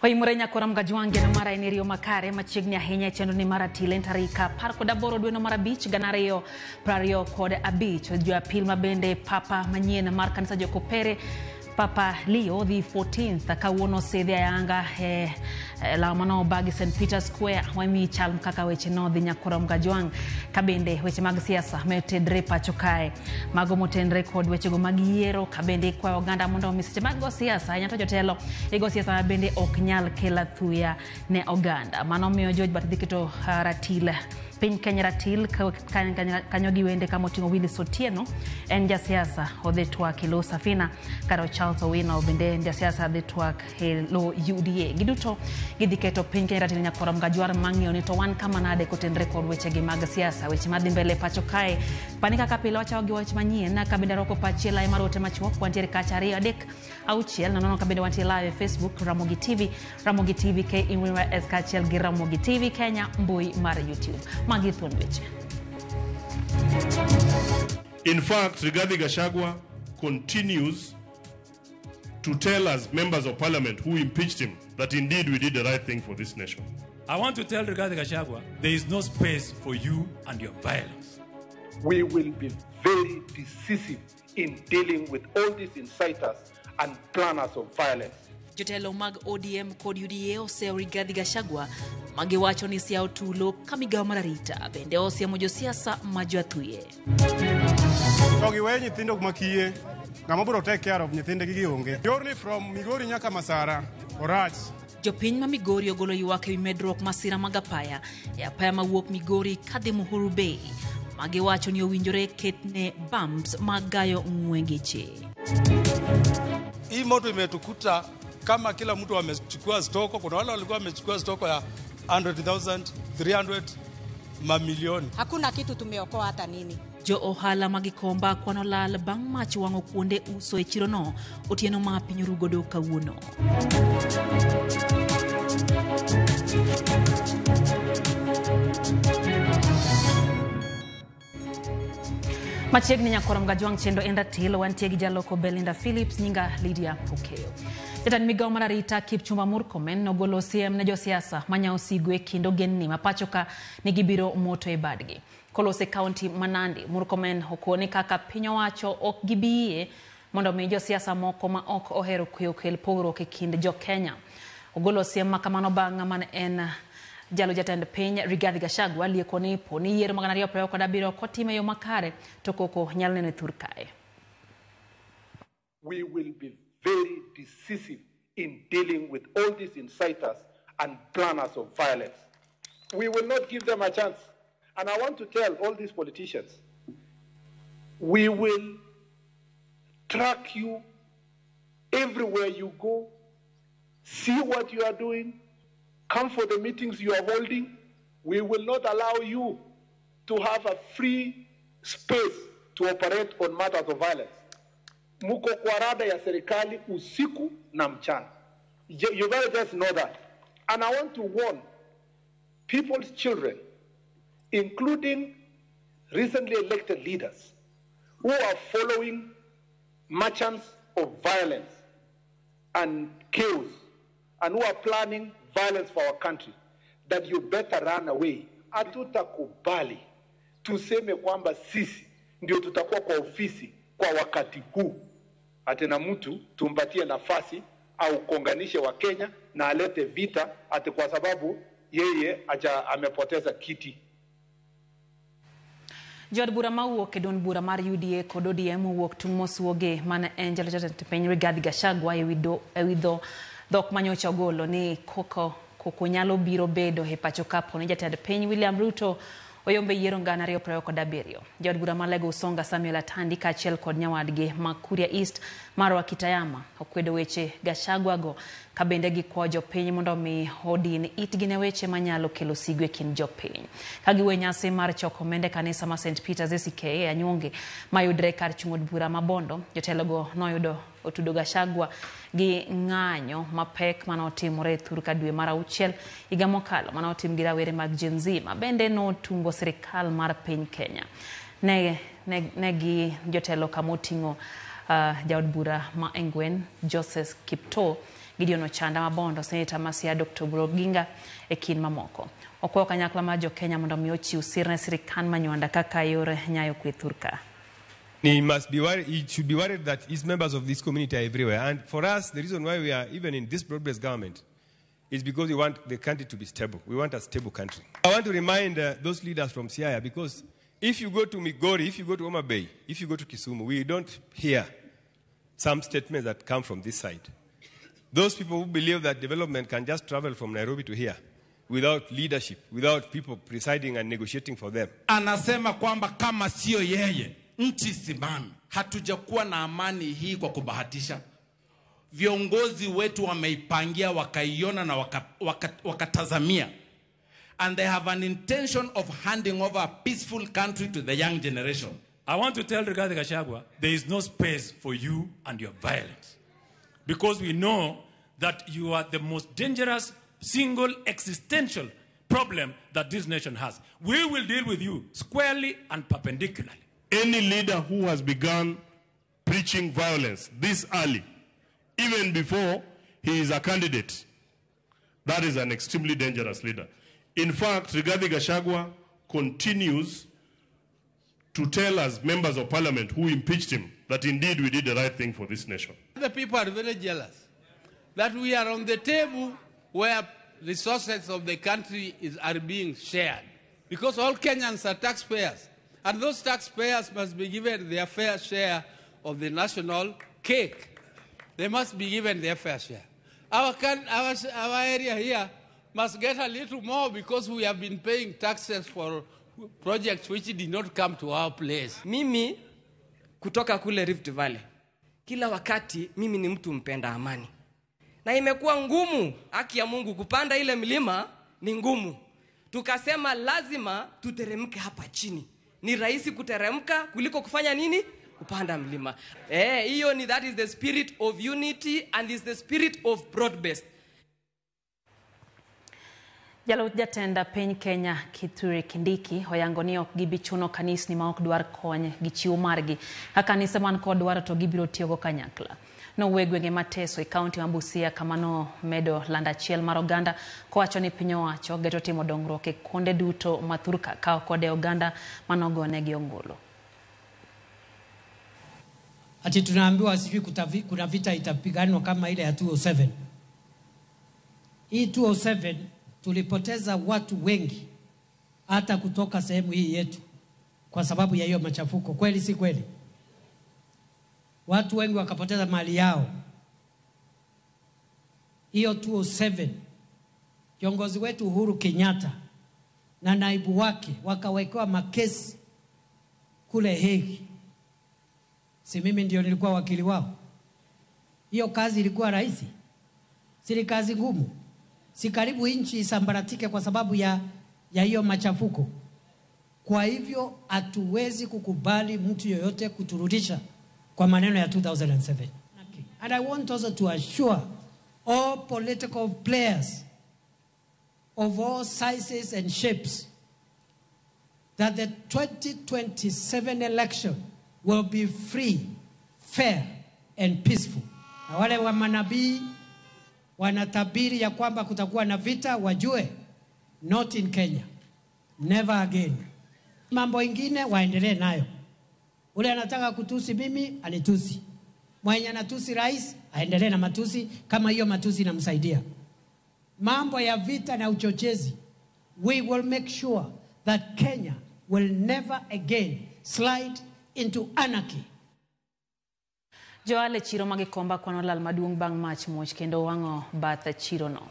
Oimore nyakora Mgajwange no mara en riyo makare machiegni ahinya e chenro ni mar atile tarik 18 dweno mar 5 2025 jo-apil mabende papa manyien mar kanisa jokopere Papa Leo the 14th kawuono osedhi ayanga e law mano obagi St Peter Square wamiyi chal kaka weche nodhi nyakora Mgajwang ka bende weche mag siasa metedre pacho kae mago motenre kod wechego mag yiero ka bende ikwayo oganda mondo omi seche mag go siasa ahinya to jotelo igo siasa bende ok nyal kel athuya ne oganda. Mano miyo George Bat dhi keto ratil piny Kenya ratil kanyo gi wende kama oting'o Willis Otieno en jasiasa odhi twak e lo Safina karo Charles Owino bende en jasiasa dhi twak e lo UDA. Giduto gidhi keto piny Kenya ratil nyakora Mgajwar mang'iyo ni to wan kama nade kotenre kod wechegi mag siasa weche madhi mbele pacho kae. Pani kaka pile wachako gi wach manyien ka bende rwako pachi e lai mar ote machuok wantiere kacha 2 3 6 nono ka bende wantie live e Facebook Ramogi TV, Ramogi TV KEYS kaachiel gi Ramogi TV Kenya mbui mar YouTube. Magi thuond weche. In fact, Rigathi Gachagua continues to tell us members of parliament who impeached him that indeed we did the right thing for this nation. I want to tell Rigathi Gachagua, there is no space for you and your violence. We will be very decisive in dealing with all these inciters and planners of violence. Jotelo mag ODM kod UDA oseyo Rigathi Gachagua magiwacho ni siawo tulo ka migawo mar arita bende osiemo josiasa ma joathuye. To giwe nyithindo makiye ng'ama biro take care of nyithindgi gionge. Yorni from Migori nyaka Masara orach. Jopiny ma Migori ogolo ywak ewi medruok masira mag apaya e apaya mawuok Migori kadhi Muhuru Bay magiwacho ni owinjore ketne bumps mag gayo ng'we geche. Hii moto imetukuta kama kila mtu amechukua stoko. Kuna wale walikuwa wamechukua stoko ya 100,000, 300, mamilioni. Hakuna kitu tumeokoa hata nini. Jo ohala ma Gikomba kwano lal bang' mach wang'o kuonde uso e chirono otieno ma piny orugodo kawuono. Machiegni nyakora Mgajwang' chenro en ratil wantie gi jaloko Belinda Phillips nyinga Lydia Okeyo. Jatend migawo mar arita Kipchumba Murkomen nogolo siem ne josiasa manyawo sigu e kind ogendni ma pacho ka ni gibiro moto e badgi. Kolose kaunti ma Nandi, Murkomen okone kaka piny owacho ok gibi yie mondo mi josiasa moko ma ok ohero kwe okel pogruok e kind jo Kenya. Ogolo siem ma kamano bang' mane en jalo jatend piny Rigathi Gachagua lieko ni po ni yiero mag 2027 kotim e yo makare to koko nyalo neno e thur kae. We will be very decisive in dealing with all these inciters and planners of violence. We will not give them a chance. And I want to tell all these politicians, we will track you everywhere you go, see what you are doing, come for the meetings you are holding. We will not allow you to have a free space to operate on matters of violence. Muko kwa rada ya serikali usiku na mchana. You better just know that. And I want to warn people's children, including recently elected leaders, who are following merchants of violence and chaos, and who are planning violence for our country, that you better run away. Hatutakubali tuseme kwamba sisi ndio tutakuwa kwa ofisi kwa wakati huu. Ate na mtu tumpatie nafasi au konganishe wa Kenya na alete vita ate kwa sababu yeye acha amepoteza kiti. Jood bura mawuok e duond bura mar UDA kod ODM owuok tung' mosuoge mane en jalo jatend piny Rigathi Gachagua ewi dhok manyocha ogolo ni koko nyalo biro bedo e pacho kapo ni jatend piny William Ruto oyombe yiero 2027. Jood bura ma Lego Usonga Samuel Atandi kaachiel kod nyawadgi ma Kuria East Marwa Kitayama okwedo weche Gachagua go ka bende gikwayo jopiny mondo mi odin itgi ne weche manyalo kelo sigu e kind jopiny. Ka giwe nyasi mar choko omenda e kanisa ma St Peters ACK e Anyuonge mayudre kar chung' od bura ma Bondo, jotelogo noyudo otudo Gachagua gi ng'anyo mapek manotimore e thur ka dwe mar 6 higa mokalo manotim gi rawere mag Gen Z ma bende notungo sirikal mar piny Kenya. Ne gi jotelo kamoting'o jaod bura ma Engwen Joseph Kiptoo Gideon Ochanda Mabondo, Seneta ma Siaya Dr. Oburu Oginga e kind mamoko. Okwayo kanyakla mar jo-Kenya mondo mi ochiw sir ne sirikal ma Nywanda kaka yor nyayo kwe thurka. He must be worried, he should be worried that his members of this community are everywhere. And for us, the reason why we are even in this broad-based government is because we want the country to be stable. We want a stable country. I want to remind those leaders from Siaya, because if you go to Migori, if you go to Homa Bay, if you go to Kisumu, we don't hear some statements that come from this side. Those people who believe that development can just travel from Nairobi to here without leadership, without people presiding and negotiating for them. Anasema kwamba kama sio yeye, nchi simami. Hatujakuwa na amani hii kwa kubahatisha. Viongozi wetu wameipangia, wakaiona na wakatazamia. And they have an intention of handing over a peaceful country to the young generation. I want to tell Rigathi Gachagua, there is no space for you and your violence. Because we know that you are the most dangerous single existential problem that this nation has. We will deal with you squarely and perpendicularly. Any leader who has begun preaching violence this early, even before he is a candidate, that is an extremely dangerous leader. In fact, Rigathi Gachagua continues to tell us members of parliament who impeached him that indeed we did the right thing for this nation. The people are very jealous that we are on the table where resources of the country are being shared, because all Kenyans are taxpayers, and those taxpayers must be given their fair share of the national cake. They must be given their fair share. Our area here must get a little more because we have been paying taxes for projects which did not come to our place. Mimi kutoka kule Rift Valley, kila wakati mimi ni mtu mpenda amani. Na imekuwa ngumu, haki ya Mungu, kupanda ile milima ni ngumu. Tukasema lazima tuteremke hapa chini. Ni rahisi kuteremka kuliko kufanya nini? Kupanda mlima. Hiyo ni, that is the spirit of unity and is the spirit of broad-based. Jalup jatend piny Kenya Kithure Kindiki oyango ni ok gibi chuno kanisni ma ok dwar kony gi chiwo margi. Ka kanise man kod dwaro to gibiro tiyogo kanyakla. Nowuoyo e gwenge ma Teso e kaunti ma Busia kama nomedo lando achiel mar oganda kowacho ni piny owacho geto timo dongruok e kuonde duto ma thurka kawo kode oganda manogonegi ombulu. Ati tunaambiwa sijui kuna vita itapiganwa kama ile ya 207. Hii 207 tulipoteza watu wengi hata kutoka sehemu hii yetu kwa sababu ya hiyo machafuko. Kweli si kweli? Watu wengi wakapoteza mali yao. Hiyo 207 kiongozi wetu Uhuru Kenyatta na naibu wake wakawekewa makesi kule Hague. Si mimi ndio nilikuwa wakili wao? Hiyo kazi ilikuwa rahisi? Si kazi ngumu? Si karibu nchi isambaratike kwa sababu ya hiyo machafuko? Kwa hivyo hatuwezi kukubali mtu yoyote kuturudisha kwa maneno ya 2007. And I want also to assure all political players of all sizes and shapes that the 2027 election will be free, fair and peaceful. Na wale wa manabii wanatabiri ya kwamba kutakuwa na vita, wajue not in Kenya. Never again. Mambo ingine waendelee nayo. Ule anataka kutusi mimi, anitusi. Mwenye anatusi rais, aendelee na matusi kama hiyo matusi inamsaidia. Mambo ya vita na uchochezi, we will make sure that Kenya will never again slide into anarchy. Johala e chiro ma Gikomba kwano lal maduong' bang' mach muoch kendo wang'o bath chirono.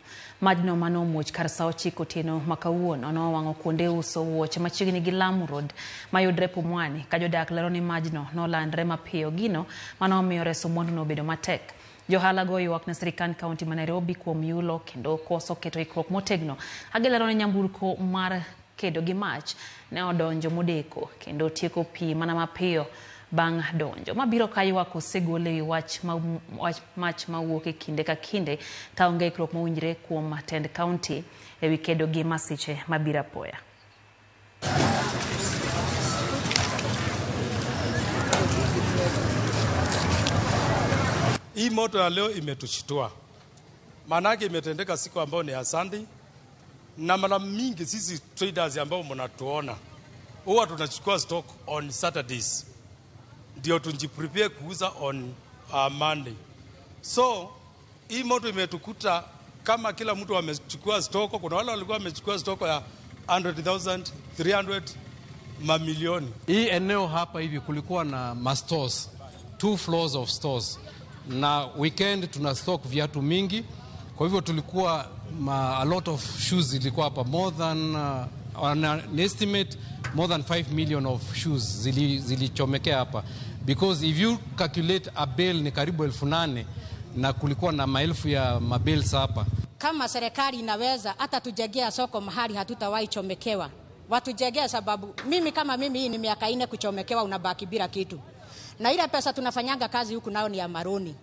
Majno manomuoch kar saa 9 otieno ma kawuono nowang'o kuonde uso wuoche machiegni gi Lamu Road mayudre Pumwani, ka jodak lero ni majno nolandre mapiyo, gino manomiyo reso mwanduno obedo matek. Johala go ywak ne sirikand kaunti ma Nairobi kuom yulo kendo koso keto ikruok motegno. Agilero ni nyamburko mar kedo gi mach ne odonjo modeko kendo tieko pi mana mapiyo bang' donjo. Mabiro ka ywak osegol ewi wach mach mawuok e kinde ka kinde ka onge ikruok mowinjore kuom tend kaunti ewi kedo gi masiche mabiro apoya. Hii moto ya leo imetushitua. Maanake imetendeka siku ambayo ni ya Sunday, na mara mingi sisi traders ambao mnatuona huwa tunachukua stock on Saturdays ndio tujiprepare kuuza on Monday. So hii moto imetukuta kama kila mtu amechukua stock. Kuna wale walikuwa wamechukua stock ya 100,000, 300, mamilioni. Hii eneo hapa hivi kulikuwa na ma stores, 2 floors of stores, na weekend tuna stock viatu mingi, kwa hivyo tulikuwa a lot of shoes ilikuwa hapa, more than on an estimate more than 5 million of shoes zilichomekea hapa, because if you calculate a bale ni karibu 8,000 na kulikuwa na maelfu ya mabales hapa. Kama serikali inaweza hata tujengea soko mahali hatutawahi chomekewa, watujengea, sababu mimi kama mimi hii ni miaka 4 kuchomekewa, unabaki bila kitu. Na ile pesa tunafanyanga kazi huku nao ni ya maroni,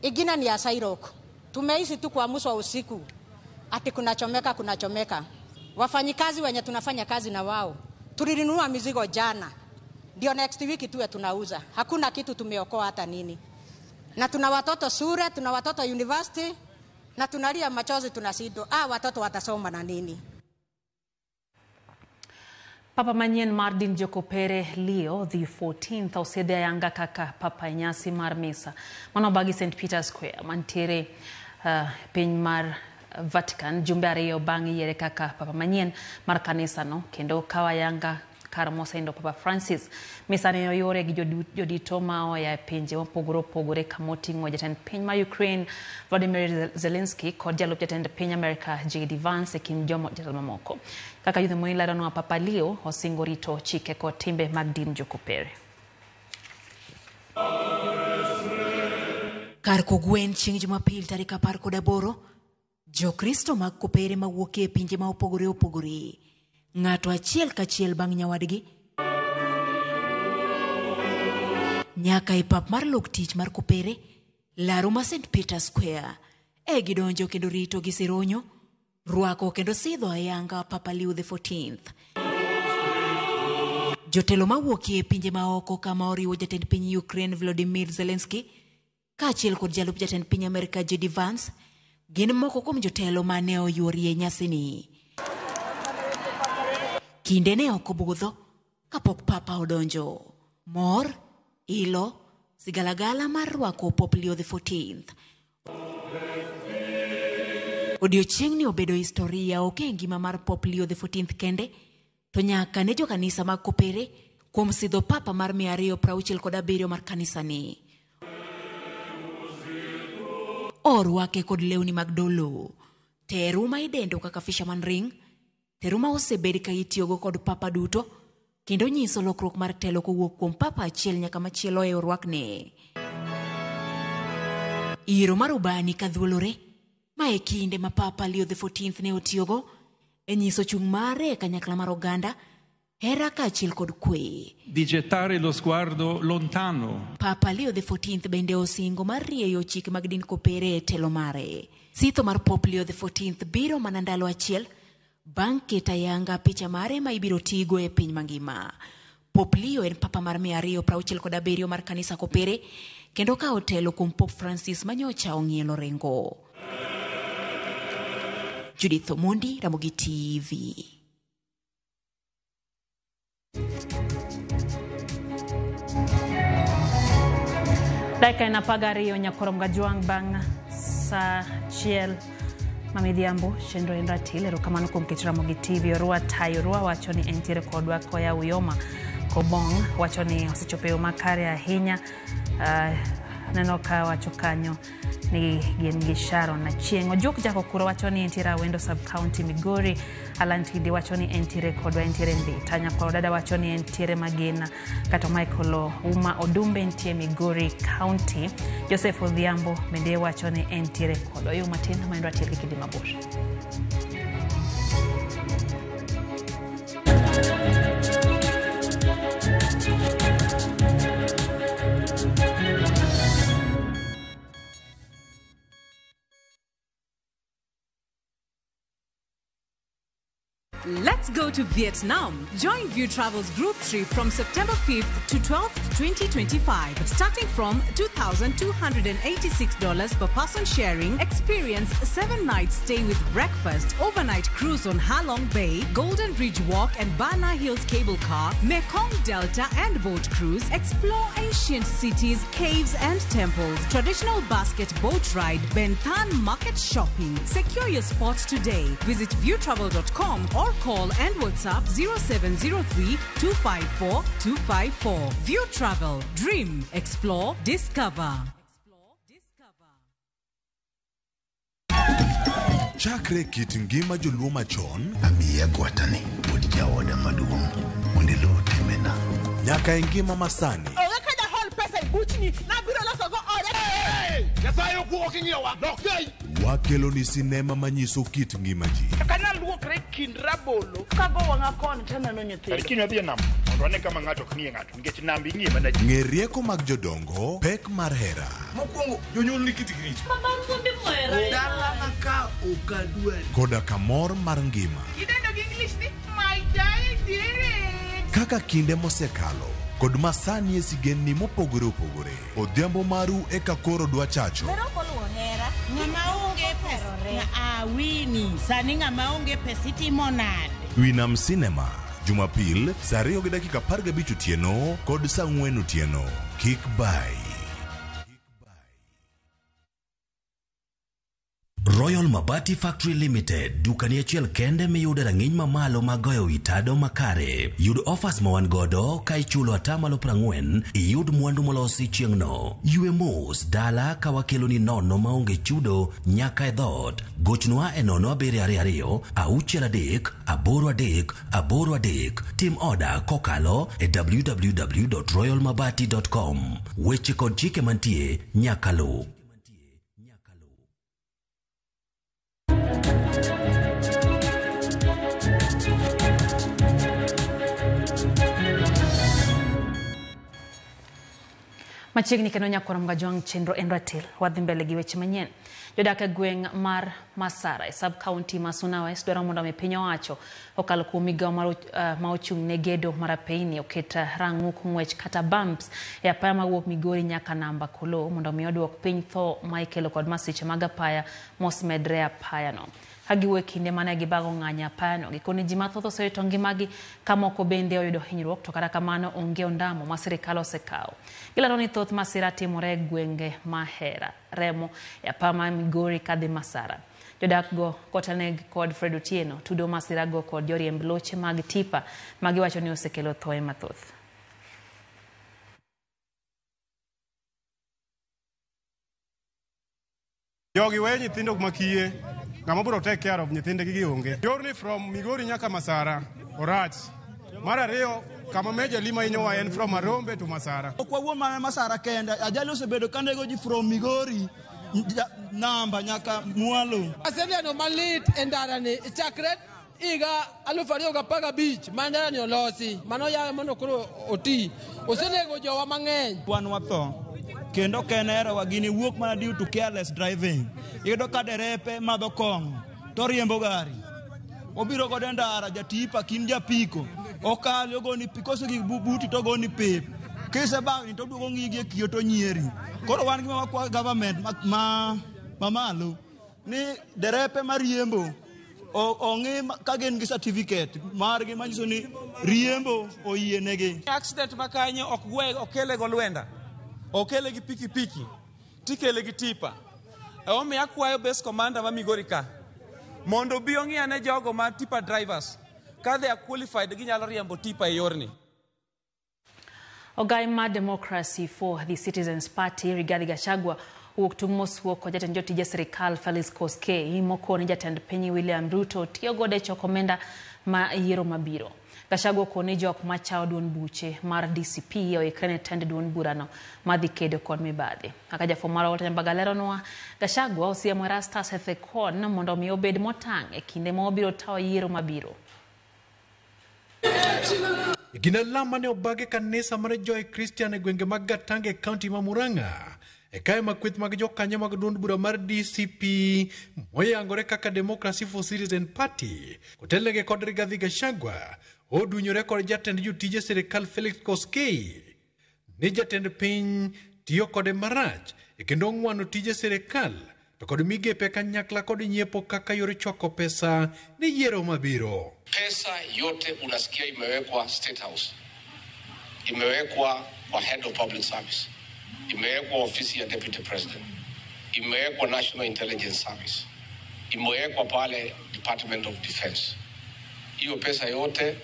ingine ni ya Sairok. Tumeishi tu kuamshwa usiku ati kunachomeka kunachomeka. Wafanyikazi wenye tunafanya kazi na wao tulinunua mizigo jana, ndio next week tuwe tunauza. Hakuna kitu tumeokoa hata nini. Na tuna watoto shule, tuna watoto university, na tunalia machozi tunashindwa, watoto watasoma na nini? Papa manyien mar din Jokopere Leo the 14th osedhi ayanga kaka papa e nyasi mar misa manobagi St Peter's Square mantiere piny mar Vatican jumbe 2 bang' yiere kaka papa manyien mar kanisano kendo kawa ayanga kar mosenindo Papa Francis. Misa ne oyore gi jodito ma oa e pinje mopogore opogore kamoting'o jatend piny mar Ukraine Volodymyr Zelensky kod jalup jatend piny Amerika J.D. Vance e kind jotelo mamoko. Kaka Yudhe Moi leronwa, Papa Leo osingo rito chike kod timbe mag din Jokopere. Kar kogwen chieng' Jumapil tarik 18, Jokristo mag Kopere mawuok e pinje ma opogore opogore, ng'ato achiel kachiel bang' nyawadgi, nyaka e pap mar lok tich mar Kopere, laro ma St Peter's Square, e gidonjo kendo rito gi sironyo, rwako kendo sidho ayanga Papa Leo the 14th. Jotelo mawuok e pinje maoko kama oriwo jatend piny Ukraine Volodymyr Zelensky kaachiel kod jalup jatend piny Amerika J.D. Vance gin moko kuom jotelo mane oyuorie nyasini. Kinde ne ok obudho kapok papa odonjo. Mor, ilo, sigalagala mar rwako Pope Leo the 14th. Odiochieng'ni obedo historia ok e ngima mar Pope Leo the 14th kende, to nyaka ne jokanisa mag Kopere kuom sidho papa mar 267 mar kanisani. Orwake kod lewni mag dolo, teru ma idendo kaka fisherman ring, teru ma osebed ka itiyogo kod papa duto, kendo nyiso lokruok mar telo kowuok kuom papa achiel nyaka machielo e orwakne. Iro mar ubani kadhuolore, ma e kinde ma Papa Leo the 14th ne otiyogo e nyiso chung' mare e kanyakla mar oganda, hera kaachiel kod kwe. Di gettare lo sguardo lontano. Papa Leo the 14th bende osingo mar rieyo chike mag din Kopere e telo mare. Sitho mar Pope Leo the 14th biro mana ndalo achiel bang' keto ayanga picha mare ma ibiro tigo e piny mangima. Pope Leo en papa mar 267 mar kanisa Kopere kendo ka otelo kuom Pope Francis manyocha ong'ielo rengo. Judith Omondi, Ramogi TV. Dakika en 12 nyakorom gajwang' bang' saa 1 mamidhiambo chenro en ratil. Erokamano kuom keto Ramogi TV. Orwa Tayo Rwa wacho ni entiere kodwa koya Uyoma. Kobong wacho ni osechopo e yo makare ahinya. Neno ka wacho kanyo ni gin gi Sharon Achieng'. Ojuk Jakokuro wacho ni entiere Awendo Sub-County Migori. Alan Tidi wacho ni entiere kodwa, entiere Mbita. Nyakwaro Dada wacho ni entiere Magina. Kata Michael Uma Odumbe entie Migori County. Joseph Odhiambo bende wacho ni entiere kodwa. Yo matin maendo atiel gi kidi mabor. Let's go to Vietnam. Join View Travel's group trip from September 5th to 12th, 2025. Starting from $2,286 per person sharing, experience 7-night stay with breakfast, overnight cruise on Halong Bay, Golden Bridge Walk and Bana Hills Cable Car, Mekong Delta and boat cruise, explore ancient cities, caves and temples, traditional basket boat ride, Ben Thanh market shopping. Secure your spot today. Visit viewtravel.com or call and WhatsApp 0703 254 254. View Travel. Dream. Explore. Discover. Chakre kit ngima joluo machon amiya gwatani wuod jaoda maduong' mondo iluw timbena nyaka e ngima masani. Onge ka jahol pesa e buchni nabiro losogo ode. Nyasaye okuo king'iyowa dok sei. Wakelo ni sinema manyiso kit ngima ji. Kana luokre kind rabolo kago wang'a koni taneno nyithindo. Kiny wadhi e nam mondo wane kama ng'ato ok ng'iye ng'ato nikech nam ing'iye mana ji. Ng'e rieko mag jodongo, pek mar hera. Mokwongo jonyuol ni kitgi richo. Baba thuondi mohera. Dalana ka ok adwari. Koda kamor mar ngima. Idendo gi English ni my darling. Kaka kinde mosekalo kod masani e sigendni mopogore opogore. Odhiambo maru eka koro dwa chacho. Ng'ama onge pesa awini sani ng'ama onge pesa itimo nade? Winam Cinema Jumapil saa 2:15 otieno kod saa 4 otieno. Kik bai. Royal Mabati Factory Limited, dukani achiel kende miyude rang'iny mamalo mag goyo wi tado makare. Yud offers ma wan godo ka ichulo 40% iyud mwandu molosi chieng'no. Ywe mos dala ka wakeloni nono maonge chudo nyaka e dhoot. Gochnwa e 0722 63 83 83. Tim oda kokalo e www.royalmabati.com. Weche kod chike mantie nyaka luw. Machiegni kendo nyakwar Mgajwang' chenro en ratil. Wadhi mbele gi weche manyien. Jodak e gweng' mar Masara e sub county ma Suna West dwaro mondo mi piny owacho okalo kuom migawo ma ochung' ne gedo mar apeyni oket rang'uk ng'wech kata bumps e apaya mawuok Migori nyaka namba Kolo mondo mi oduok piny tho ma ikelo kod masiche mag apaya mosemedre e apayano. Ka giwuok kinde mane gibago ng'anyo apayano, gikone ji mathoth osewito ngimagi ka moko bende oyudo hinyruok, to kata kamano onge ondamo ma sirikal osekawo. Gilando ni thoth masira timore e gwenge ma Hera, Remo e apaya ma Migori kadhi Masara. Jodak go kotelnegi kod Fred Otieno tudo masira go kod joriemb loche mag tipa ma giwacho ni osekelo thoe mathoth. Jogi weyo nyithindo makiye. Ng'ama biro take care of nyithindgi gi onge. Yorni from Migori nyaka Masara orach. Mar ariyo kama meja lima hinyowa en from Arombe to Masara. Ok wawuo mana Masara kende, ajali osebedo ka nego ji from Migori namba nyaka mwalo. Aseneno malit e ndarani chakre higa 2015 ma ndarani olosi mano yawe mondo koro oti osenego jowa mang'eny. Wan watho kendo ok en herowa, gini wuok mana due to careless driving. Iyudo ka derepe madho kong'o to riembo gari, obiro godo e ndara, jatipa kin japiko okali ogoni pi, kose gik buti to ogoni pip, kisebangni to oduogo ng'igi e kiyo to nyieri. Koro wan gima wakwa government mamalo ni derepe mariembo ong'i ka gin gi certificate margi manyiso ni riembo oyienegi. Accident ma kanyo ok gwe okele go lwenda, okele gi pikipiki, tikele gi tipa. Omiyo akwayo base commander ma Migori ka mondo obi ong'i ane jogo ma tipa drivers ka they are qualified ginyalo riembo tipa e yorni. Ogai mar Democracy for the Citizens Party Rigathi Gachagua owuok tung' mos wuok kod jatend jotije sirikal Felix Koskei mokoni jatend piny William Ruto tiyo godo e choko omenda ma yiero mabiro. Gachagua okoni jok machao duond buche mar DCP oikre ne tend duond burano madhi kedo kod mibadhi. Kaka jafwambo mar Walter Nyambaga leronwa, Gachagua osiemo Erastus Ethekon mondo mi obed motang' e kinde ma obiro tayo yiero mabiro. E kinde lam mane obag e kanisa mar Joy Christian e gwenge mag Gatanga e kaunti ma Murang'a, E kae ma kweth mag jokanyo mag duond bura mar DCP moyangore kaka Democracy for Citizen Party kotelnegi kod Rigathi Gachagua odunyore kod jatend jotije sirikal Felix Koskei ni jatend piny tiyo kode marach e kendo ng'wano tije sirikal to kod migepe kanyakla kod nyiepo kaka yor choko pesa ne yiero mabiro. Pesa yote unasikia imewekwa State House, imewekwa kwa head of public service, imewekwa ofisi ya deputy president, imewekwa National Intelligence Service, imewekwa pale Department of Defense. Hiyo pesa yote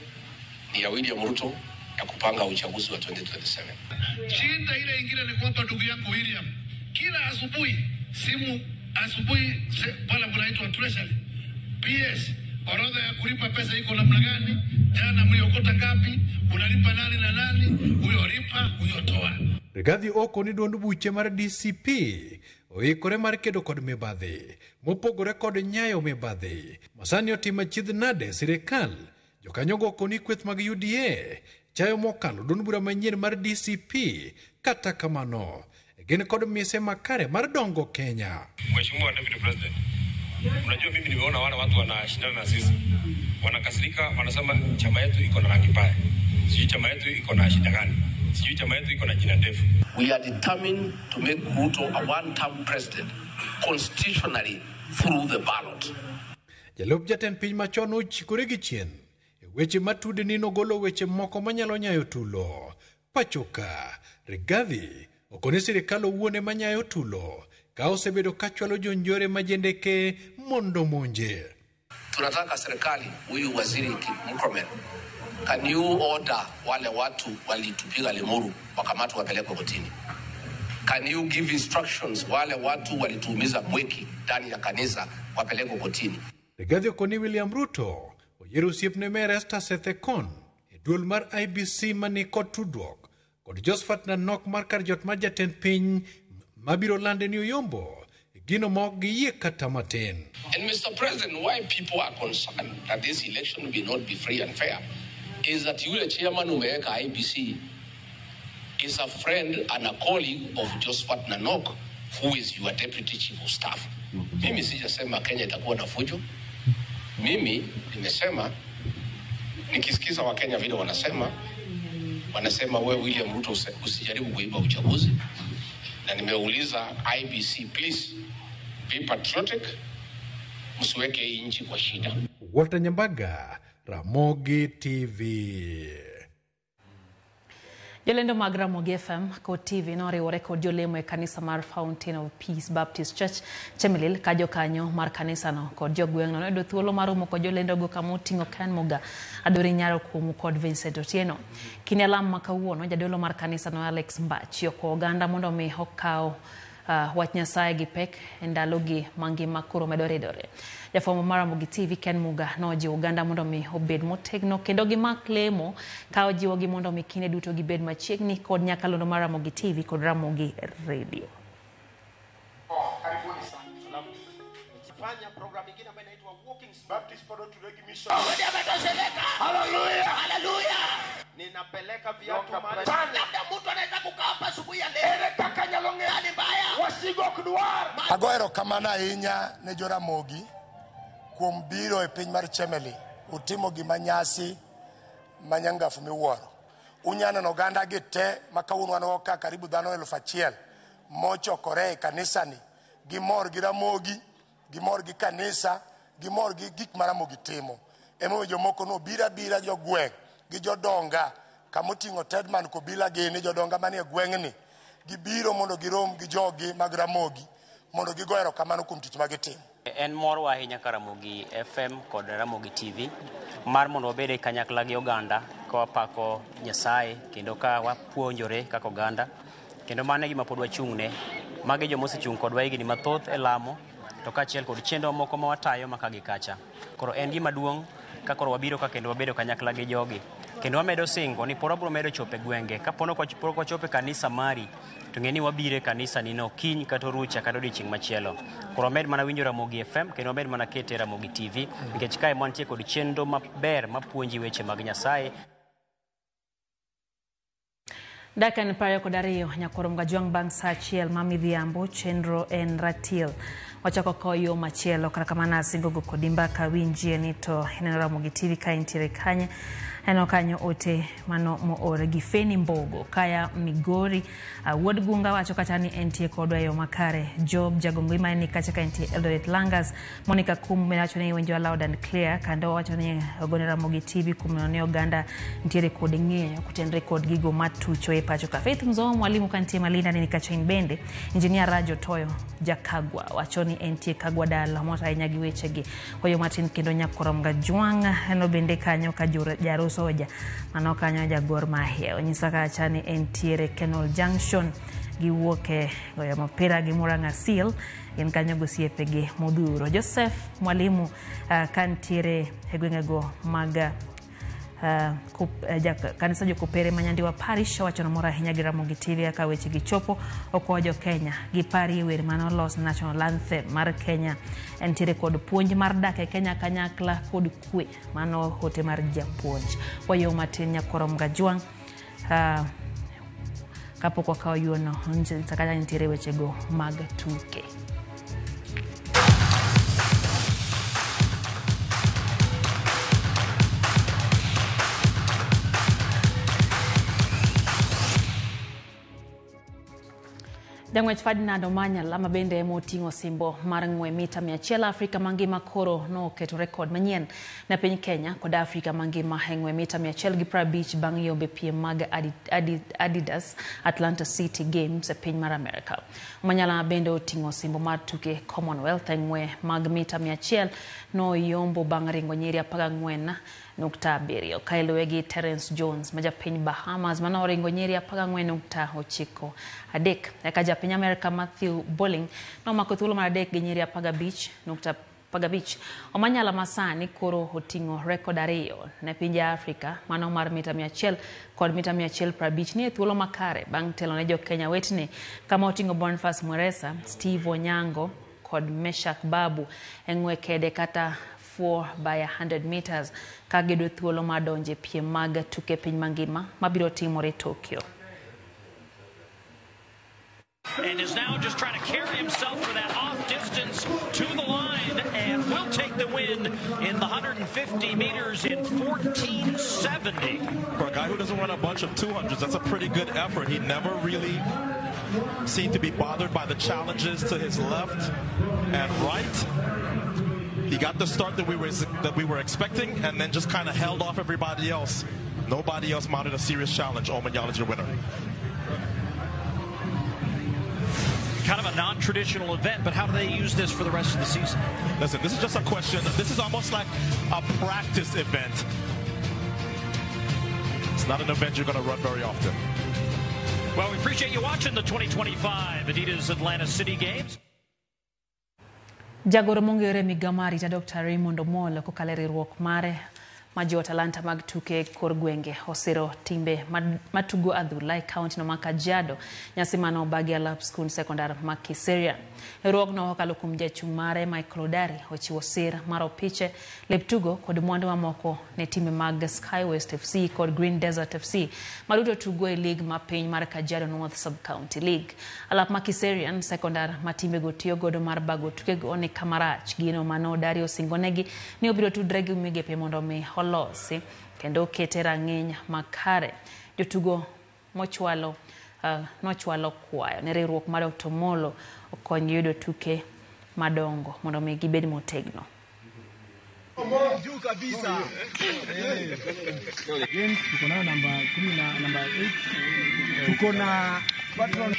ni ya William Ruto ya kupanga uchaguzi wa 2027. Shinda ile ingine ni kwamba ndugu yangu William, kila asubuhi simu asubuhi pale kunaitwa treasury PS, orodha ya kulipa pesa iko namna gani? Jana mliokota ngapi? Unalipa nani na nani? Huyo lipa, huyo toa. Rigathi okoni duond buche mar DCP oikore mar kedo kod mibadhi mopogore kod nyayo mibadhi masani otimo achiedh nade sirikal. Jokanyogo okoni kweth mag UDA chayo mokalo duond bura manyien mar DCP kata kamano gin kod mise makare mar dongo Kenya. Mheshimiwa Deputy President, unajua mimi nimeona wale watu wanashindana na sisi wanakasirika, wanasema chama yetu iko na rangi mbaya, sijui chama yetu iko na shida gani, sijui chama yetu iko na jina ndefu. We are determined to make Ruto a one-term president constitutionally through the ballot. Jalup jatend piny machon ochikore gi chien e weche matude ni nogolo weche moko manyalo nyayo tulo. Pachoka, Rigathi okoni sirikal owuon ema nyayo tulo ka osebedo kachwalo jonjore majendeke mondo monje. Tunataka serikali, huyu waziri Murkomen, can you order wale watu walitupiga Limuru wakamatwe wapelekwe kotini? Can you give instructions wale watu walituumiza Mwiki ndani ya kanisa wapelekwe kotini? Rigathi okoni William Ruto oyiero osiepne Mayor Esther Sethekon e duol mar IBC mani kod tudruok kod Josephat Nanok mar kar jot mar jatend piny mabiro lande ni Oyombo gino ma ok giyie kata matin. And Mr. President, why people are concerned that this election will not be free and fair is that yule chairman umeweka IBC is a friend and a colleague of Josephat Nanok, who is your deputy chief of staff. Mimi sijasema Kenya itakuwa na fujo. Mimi nimesema nikisikiza Wakenya vile wanasema we William Ruto usijaribu kuiba uchaguzi. Na nimeuliza IBC, please be patriotic, msiweke hii nchi kwa shida. Walter Nyambaga, Ramogi TV. Jolendo mag Ramogi FM kod TV noriwore kod jolemo e kanisa mar Fountain of Peace Baptist Church Chemelil ka jokanyo mar kanisano kod jogweng'no noyudo thuolo mar romo kod jolendogo kama oting'o Ken Muga, Adori Nyaro Kuomu kod Vincent Otieno. Kinde alam ma kawuono, jadolo mar kanisano Alex Mbachi okwayo oganda mondo mi okaw wach Nyasaye gi pek e ndalogi mangima koro medo ridore. Jafwambo mar Ramogi TV Ken Muga nojiwo oganda mondo mi obed motegno kendo gimak lemo ka ojiwogi mondo mi kinde duto gibed machiegni kod nyakalondo mar Ramogi TV kod Ramogi Radio. Karibuni sana. Fanya program nyingine ambayo inaitwa Walking Baptist Mission. Haleluya. Haleluya. Ninapeleka viatu mahali. Labda mtu anaweza kukaa hapa asubuhi ya leo. Ere kaka nyalonge hali mbaya. Wasigo kudwar. Ago erokamano ahinya ne Joramogi kuom biro e piny mar Chemelil. Utimo gima nyasi manyangafu miwuoro. Unyaneno oganda gi te ma kawuono wan go ka karibu dhano 1000 mochokore e kanisani. Gimor gi Ramogi, gimor gi kanisa, gimor gi gik ma Ramogi timo. Emomiyo jomoko nobiro abira jogweng' gi jodonga kamoting'o Tedman Kobila gini jodonga manie gweng'ni gibiro mondo girom gi jogi mag Ramogi mondo gigo erokamano kuom tich ma gitimo. En morwa ahinya ka Ramogi FM kod Ramogi TV mar mondo wabed e kanyakla gi oganda ka wapako Nyasaye kendo ka wapuonjore kaka oganda, kendo mano e gima pod wachung'ne. Magi joma osechung' kodwa higni mathoth e lamo to kaachiel kod chenro moko ma watayo ma ka gi kacha. Koro en gima duong' ka koro wabiro ka kendo wabedo kanyakla gi jogi. Kendo wamedo singo ni pod wabiro medo chopo e gwenge. Kapo ni ok wachopo e kanisa mari, to ng'e ni wabiro e kanisa ni no kiny kata orucha kata odiochieng' machielo. Koro wamed mana winjo Ramogi FM kendo wamed mana kete Ramogi TV nikech kae wantie kod chenro maber mapuonji weche mag Nyasaye. Dakika en 22 nyakoro Mgajwang' bang' saa achiel ma midhiambo chenro en ratil. Wachako kawo yo machielo kata kamano asingo go kodi mbaka winjie ni to ineno Ramogi TV ka intiere kanye. Aneno kanyo ote mano moor gi Feni Mbogo kaya Migori. Wuod Gunga wacho kata ni entie kodwa e yo makare. Job Jagongo imane ni kacha ka entie Eldoret Langas. Monica Kum bende wacho ni winjo loud and clear kendo wacho ni ogone Ramogi TV kuom neno ni oganda nitiere kod ng'eyo kotenore kod gigo matucho e pacho ka. Faith Mzomo mwalimu kantie Malinda ni kacha in bende. Engineer Rajo Toyo Jakagwa wacho ni entie Kagwa dala mor ahinya gi wechegi. Koyo matin kendo nyakoro Mgajwang' no bende kanyo ka Jaroso Oja mano kanyo ja Gor Mahia onyisa kacha ni entiere Kenol Junction giwuok e goyo mopira gi Murang'a Seal gin kanyo gosiepegi modhuro. Joseph Mwalimu kantiere e gwengego mag kanisa jokopere ma Nyandiwa Parish owacho nomor ahinya gi Ramogi TV kaka weche gi chopo okwayo jo Kenya giparie wer mane olos National Anthem mar Kenya entiere kod puonj mar dak e Kenya kanyakla kod kwe mano ote mar japuonj. Wayo matin nyakoro Mgajwang' kapok wakawo yuono onyisa kaka nitiere wechego mag tuke. Jang'wech Ferdinand Omanyala ma bende ema oting'o osimbo mar ng'we mita 100 Afrika mangima koro noketo rekod manyien ne piny Kenya kod Afrika mangima e ng'we mita 150 bang' yombe piem mag Adidas Atlanta City Games e piny mar Amerka. Omanyala bende oting'o osimbo mar tuke Commonwealth e ng'we mag mita 100 noyombo bang' ringo nyiri 14.7 ka iluwe gi Terence Jones ma japiny Bahamas mane oringo nyiri 14.93. Eka japiny Amerka Matthew Bolling nomako thuolo mar adek gi nyiri 15.15. Omanyala masani koro oting'o rekod ariyo ne pinje Afrika mano mar mita 100 kod mita 150 ni e thuolo makare bang' telo ne jo Kenya wetene kama oting'o Boniface Mweresa, Steve Onyango kod Meshak Babu e ng'we kede kata 4 by 100 meters ka giyudo thuolo mar donjo e piem mag tuke piny mangima mabiro timore Tokyo. And is now just trying to carry himself for that off distance to the line and will take the win in the 150 meters in 14:70. For a guy who doesn't run a bunch of 200s, that's a pretty good effort. He never really seemed to be bothered by the challenges to his left and right. He got the start that we were expecting and then just kind of held off everybody else. Nobody else mounted a serious challenge. Omanyala is your winner. Kind of a non-traditional event, but how do they use this for the rest of the season? Listen, this is just a question. This is almost like a practice event. It's not an event you're going to run very often. Well, we appreciate you watching the 2025 Adidas Atlanta City Games. Jagoro mong'ere migao mar arita Dr. Raymond Omolo kokalo e riwruok mare ma jo talanta mag tuke kor gwenge osiro timbe matugo adhula e kaunti no ma Kajiado. Nyasi mane obagi alap skund sekondar ma Kiserian. Riwruogno kokalo kuom jachung' mare Michael Odari ochiwo sir mar opiche, lep tugo kod mwandu mamoko ne timbe mag Sky West FC kod Green Desert FC maduto tugo e lig ma piny mar Kajiado North Sub-County League. Alap ma Kiserian sekondar ma timbego tiyo godo mar bago tukego ni kamarach. Gino mane Odari osingonegi ni obiro tudre gi migepe mondo mi olosi kendo okete rang'iny makare. Jotugo mochwalo nochwalo kwayo ne riwruok mar Dr. Omolo okony yudo tuke madongo mondo mi gibed motegno. Juu kabisa. James tuko nayo namba 10 na namba 8. Tuko na patron.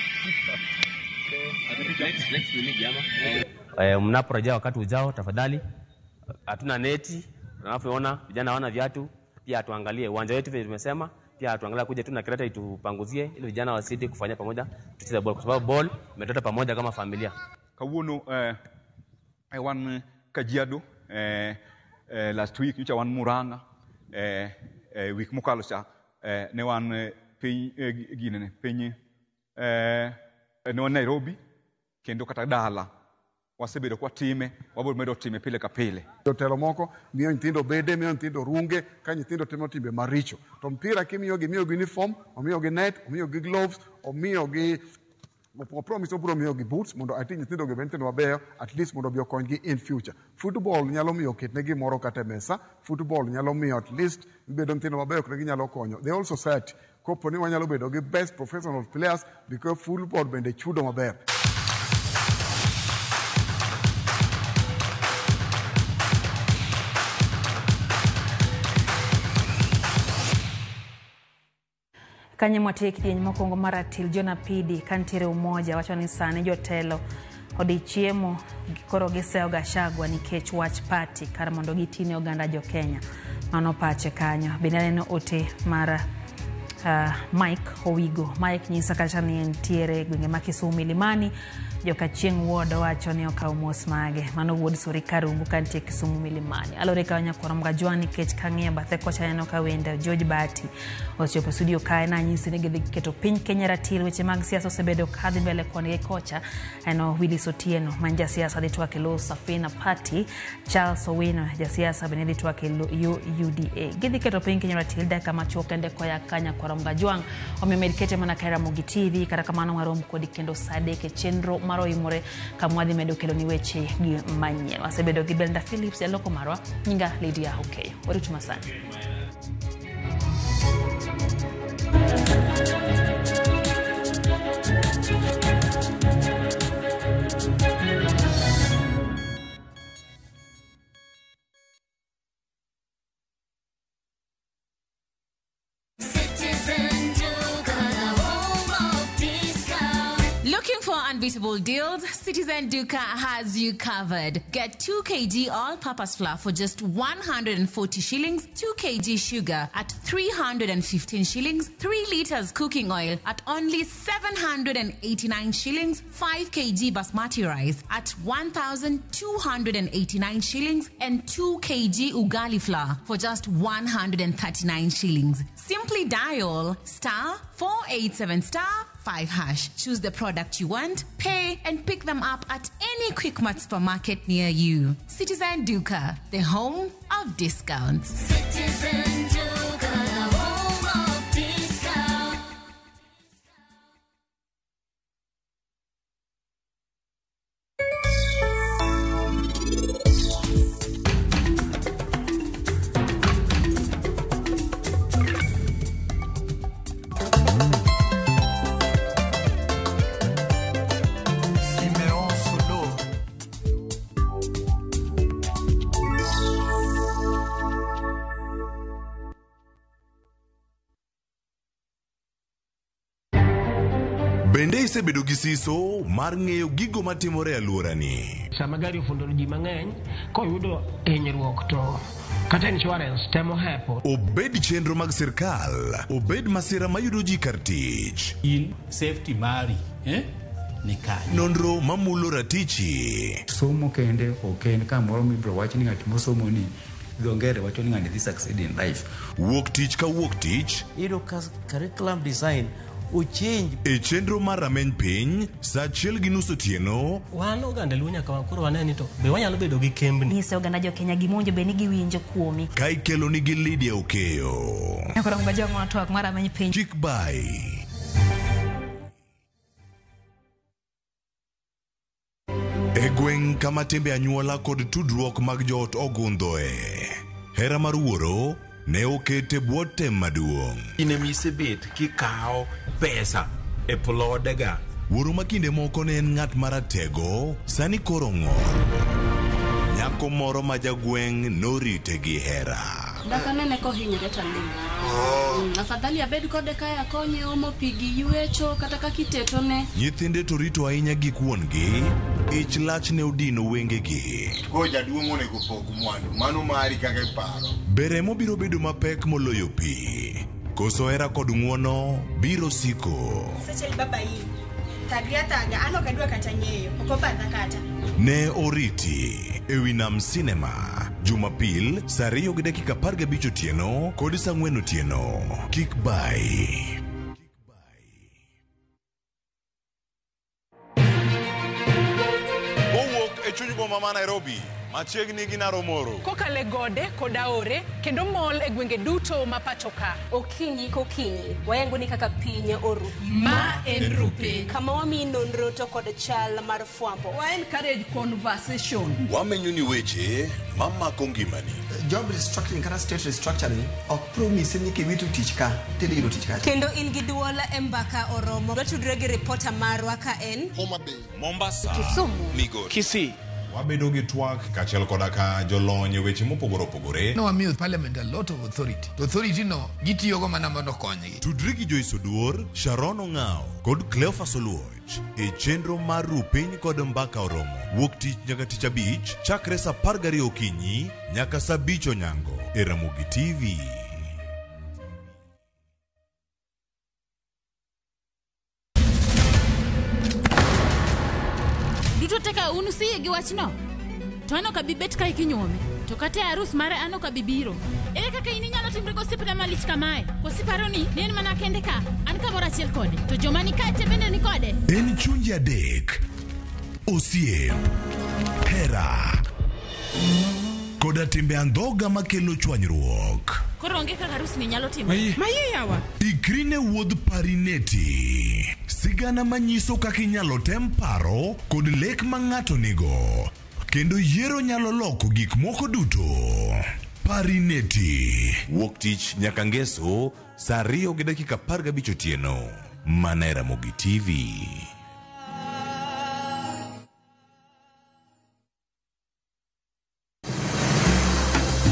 Mnaporejea wakati ujao tafadhali, hatuna neti, tunapoona vijana hawana viatu, pia tuangalie uwanja wetu vile tumesema, pia tuangalie kuja tu na kreta itupanguzie ili vijana wasidi kufanya pamoja tucheze ball kwa sababu ball imetuleta pamoja kama familia. Kawuono wan Kajiado last week nyocha wan Murang'a week mokalo cha ne wan piny ginene piny ne wan Nairobi kendo kata dala. Wasebedo kwatime, wabiro medo time pile ka pile. Jotelo moko miyo nyithindo bede, miyo nyithindo runge ka nyithindo timo timbe maricho. To mpira kimiyogi, miyogi uniform, omiyogi net, omiyogi gloves, omiyogi promise obiro miyogi boots mondo ati nyithindo gi obed nyithindo mabeyo at least mondo obi okonygi in future. Football nyalo miyo oketne gimoro kata e mesa, football nyalo miyo at least gibedo nyithindo mabeyo kendo ginyalo konyo the whole society. Kopo ni wanyalo bedo gi best professional players because football bende chudo maber. Kanye mwatiek kidieny mokwongo mar ratil John Apidi kantiere Umoja wacho ni sani jotelo odi chiemo koro giseyo Gachagua nikech wach party kar mondo gitine oganda jo Kenya. Mano pache kanyo. Bende aneno ote mar Mike Owigo. Mike nyisa kacha ni entiere gwenge ma Kisumu Milimani. Joka Chieng' Ward owacho ni okawo mos mage. Mano wuod Sori Karungu kantie Kisumu Milimani. Alore ka nyakwar Mgajwa nikech kang'iyo bathe kocha aneno ka wende George Bati ochopo studio kae nanyisi ni gidhi keto piny Kenya ratil. Weche mag siasa osebedo kadhi mbele koni gi kocha. Aneno Willis Otieno man jasiasa dhi twak e lo Safina Party. Charles Owino jasiasa bende dhi twak e lo UDA. Gidhi keto piny Kenya ratil dakika machuok kende koya ka nyakwar Mgajwang'. Omiyo med kete mana ka Ramogi TV. Kata kamano warom kodi kendo saa 3 e chenro mar Oimore kama wadhi medo kelo ni weche gi manyien. Wasebedo gi Brenda Phillips jaloko marwa, nyinga Lydia Okeyo. Warit masani. Looking for unbeatable deals? Citizen Duka has you covered. Get 2 kg all-purpose flour for just 140 shillings, 2 kg sugar at 315 shillings, 3 liters cooking oil at only 789 shillings, 5 kg basmati rice at 1,289 shillings, and 2 kg ugali flour for just 139 shillings. Simply dial star 487 star 5 hash. Choose the product you want, pay, and pick them up at any Quickmart supermarket near you. Citizen Duka, the home of discounts. Citizen Duka, the home of discounts. Simeon Solo. Bende isebedo gi siso mar ng'eyo gigo matimore e alworani? Sama gari ofundo ji mang'eny, koyudo hinyruok to kata insurance temo hepo. Obed chenro mag sirkal, obed masira mayudo ji kar tich. In safety mari, ni kanye? Nonro mamulo ratichi. Somo kende ok en kamoro mibiro wach ni ng'at mosomo ni dho ngere wacho ni ng'ani dhi succeed in life. Wuok tich ka wuok tich. Iyudo ka curriculum design ochange. E chenro mar rameny piny, saa 1:30 otieno. Wan oganda Luo nyaka koro wane ni to be wanyalo bedo gi kembni. Nyise oganda jo Kenya gima bed ni giwinjo kuomi. Ka ikelo nigi Lydia Okeyo. Nyakwar Mgajwang' watwak mar rameny piny. Chik bai. E gweng' kama timbe anyuola kod tudruok mag joot ogundhoe, hera mar wuoro ne oket e bwo tem maduong'. In ema isebet kikawo pesa e plodega. Wuoro ma kinde moko ne en ng'at maratego, sani koro ng'ol. Nyako moro ma jagweng' norite gi hera. Dak anene kohinyore to aling'. Afadhali abed kode kae akonye omo pi gi ywecho kata kaka itetone. Nyithinde to rito ahinya gik wuon-gi, ich lach ne odino wengegi. Koro jaduong' onego pog mwandu, mano mari kaka iparo. Be remo biro bedo mapek moloyo pi? Koso hera kod ng'uono biro siko? Seche baba in. Thagri athaga, an ok adwa kata ng'eyo, ok obadha kata. Ne oriti e wi Nam Cinema Jumapil saa 2:15 otieno kod saa 4 otieno. Kik bai. Kowuok e boma ma Nairobi, machiegni gi Naromoro. Kokalo e gode kod aore kendo mol e gwenge duto ma pacho ka. Okinyi kokinyi wayango ni kaka piny oru. Ma en Rupiny. Kama wamiyi nonro to kod chal mar fwambo. Wa encourage conversation. Wamenyo ni weche mamako ngimani. Job restructuring kata state restructuring ok promise ni kiwito tich ka tidhi yudo tich kacha. Kendo in gi duol e mbaka oromo. Watudre gi ripota marwa ka en Homa Bay, Mombasa, Kisumu, Migori, Kisii. Wabedo gi twak kaachiel koda ka jolony e weche mopogore opogore. Nowamiyo parliament a lot of authority. To authority no gitiyogo mana mondo okonygi. Tudri gi Joyce Oduor, Sharon Ong'ao kod Cleophas Oluoch e chenro mar Rupiny kod Mbaka Oromo wuok tich nyaka tich abich chakre saa 12 okinyi nyaka saa 5 onyango e Ramogi TV. Duto te ka un usiyie gi wachno? To an ok abi bet kae kinyuome. To kata e arus mare an ok abi biro. Ere kaka in inyalo timri gosiepna malich kamae? Koso iparo ni ne en mana kende ka? An kamoro achiel kode. To joma ni kae te bende ni kode? En chunje adek, osiep, hera koda timbe andhoga makelo chwanyruok. Koro onge kaka arus ni nyalo timore. Maye yawa. Ikri ne wuodh Parineti, sigana manyiso kaka inyalo tem paro kod lek ma ng'ato nigo, kendo yiero nyalo loko gik moko duto. Parineti, wuok tich nyaka ngeso saa 2:15 otieno, mana e Ramogi TV.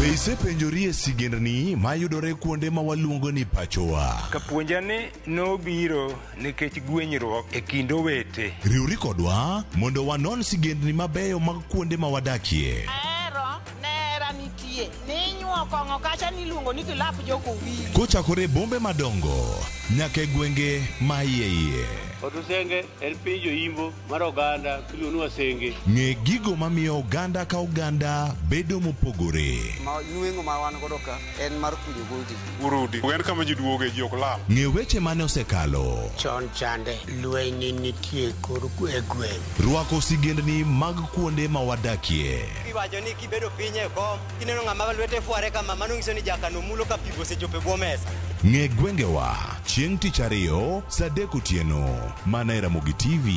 Be isepenjori e sigendni mayudore kuonde ma waluongo ni pachowa? Kapuonja ni nobiro nikech gwenyruok e kind owete. Riwri kodwa mondo wanon sigendni mabeyo mag kuonde ma wadakie. Ahero nera nitie ninyuo kong'o kacha niluongo ni kilap jokowili. Kochakore e bombe madongo nyaka e gwenge ma iye iye. Otusenge en piny joimbo mar oganda miluongo ni Wasenge. Ng'e gigo mamiyo oganda ka oganda bedo mopogore. Ma nweng'o ma wan godo ka en mar kunyo goldi. Urudi. En kama ji duoge ji ok lal. Ng'e weche mane osekalo. Chon chande lweny nitie kor e gweng'. Rwako sigendni mag kuonde ma wadakie. Iwacho ni kibedo piny e kom kineno ng'ama lwete fware kama mano nyiso ni jakano mulo ka pi osechopo e bwo mesa. Ng'e gwengewa chieng' tich ariyo saa 3 otieno mana e Ramogi TV.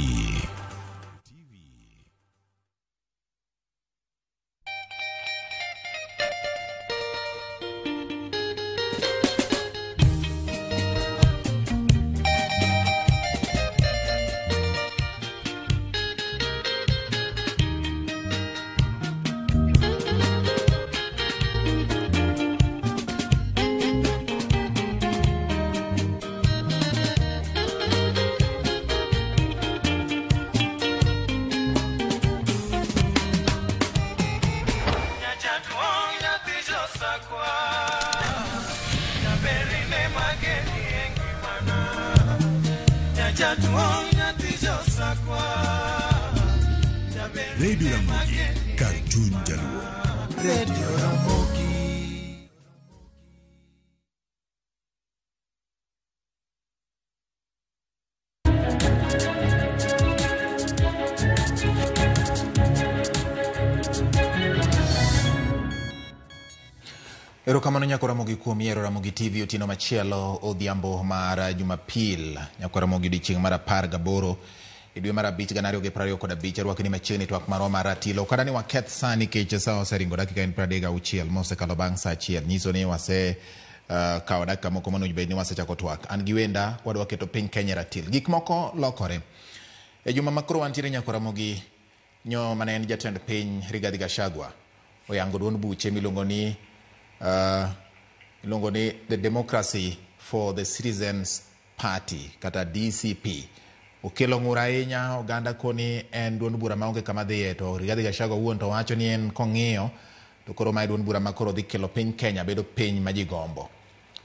Radio Ramogi, kar chuny Jaluo. Radio Ramogi. Erokamano nyako Ramogi kuom yiero Ramogi TV otieno machielo odhiambo mar Jumapil. Nyako Ramogi odiochieng' mar 18 e dwe mar 5 2025. Arwakni machiegni twak marwa mar ratilo. Kata ni waketh sa nikech sa oseringo dakika en 36 mosekalo bang' sa achiel. Nyiso ni wase kawo dakika moko manonego bed ni wasechako twak. An gi wenda wadwa keto piny Kenya ratil. Gik moko lokore. E juma ma koro wantiere nyako Ramogi nyo mane en jatend piny Rigathi Gachagua oyango duond buche miluongo ni The Democracy for the Citizens Party kata DCP. Okelo ng'ur ahinya oganda koni en duond bura maonge kama dhiye, to Rigathi Gachagua owuon to wacho ni en kong'iyo to koro mae duond bura ma koro dhi kelo piny Kenya bedo piny ma ji gombo.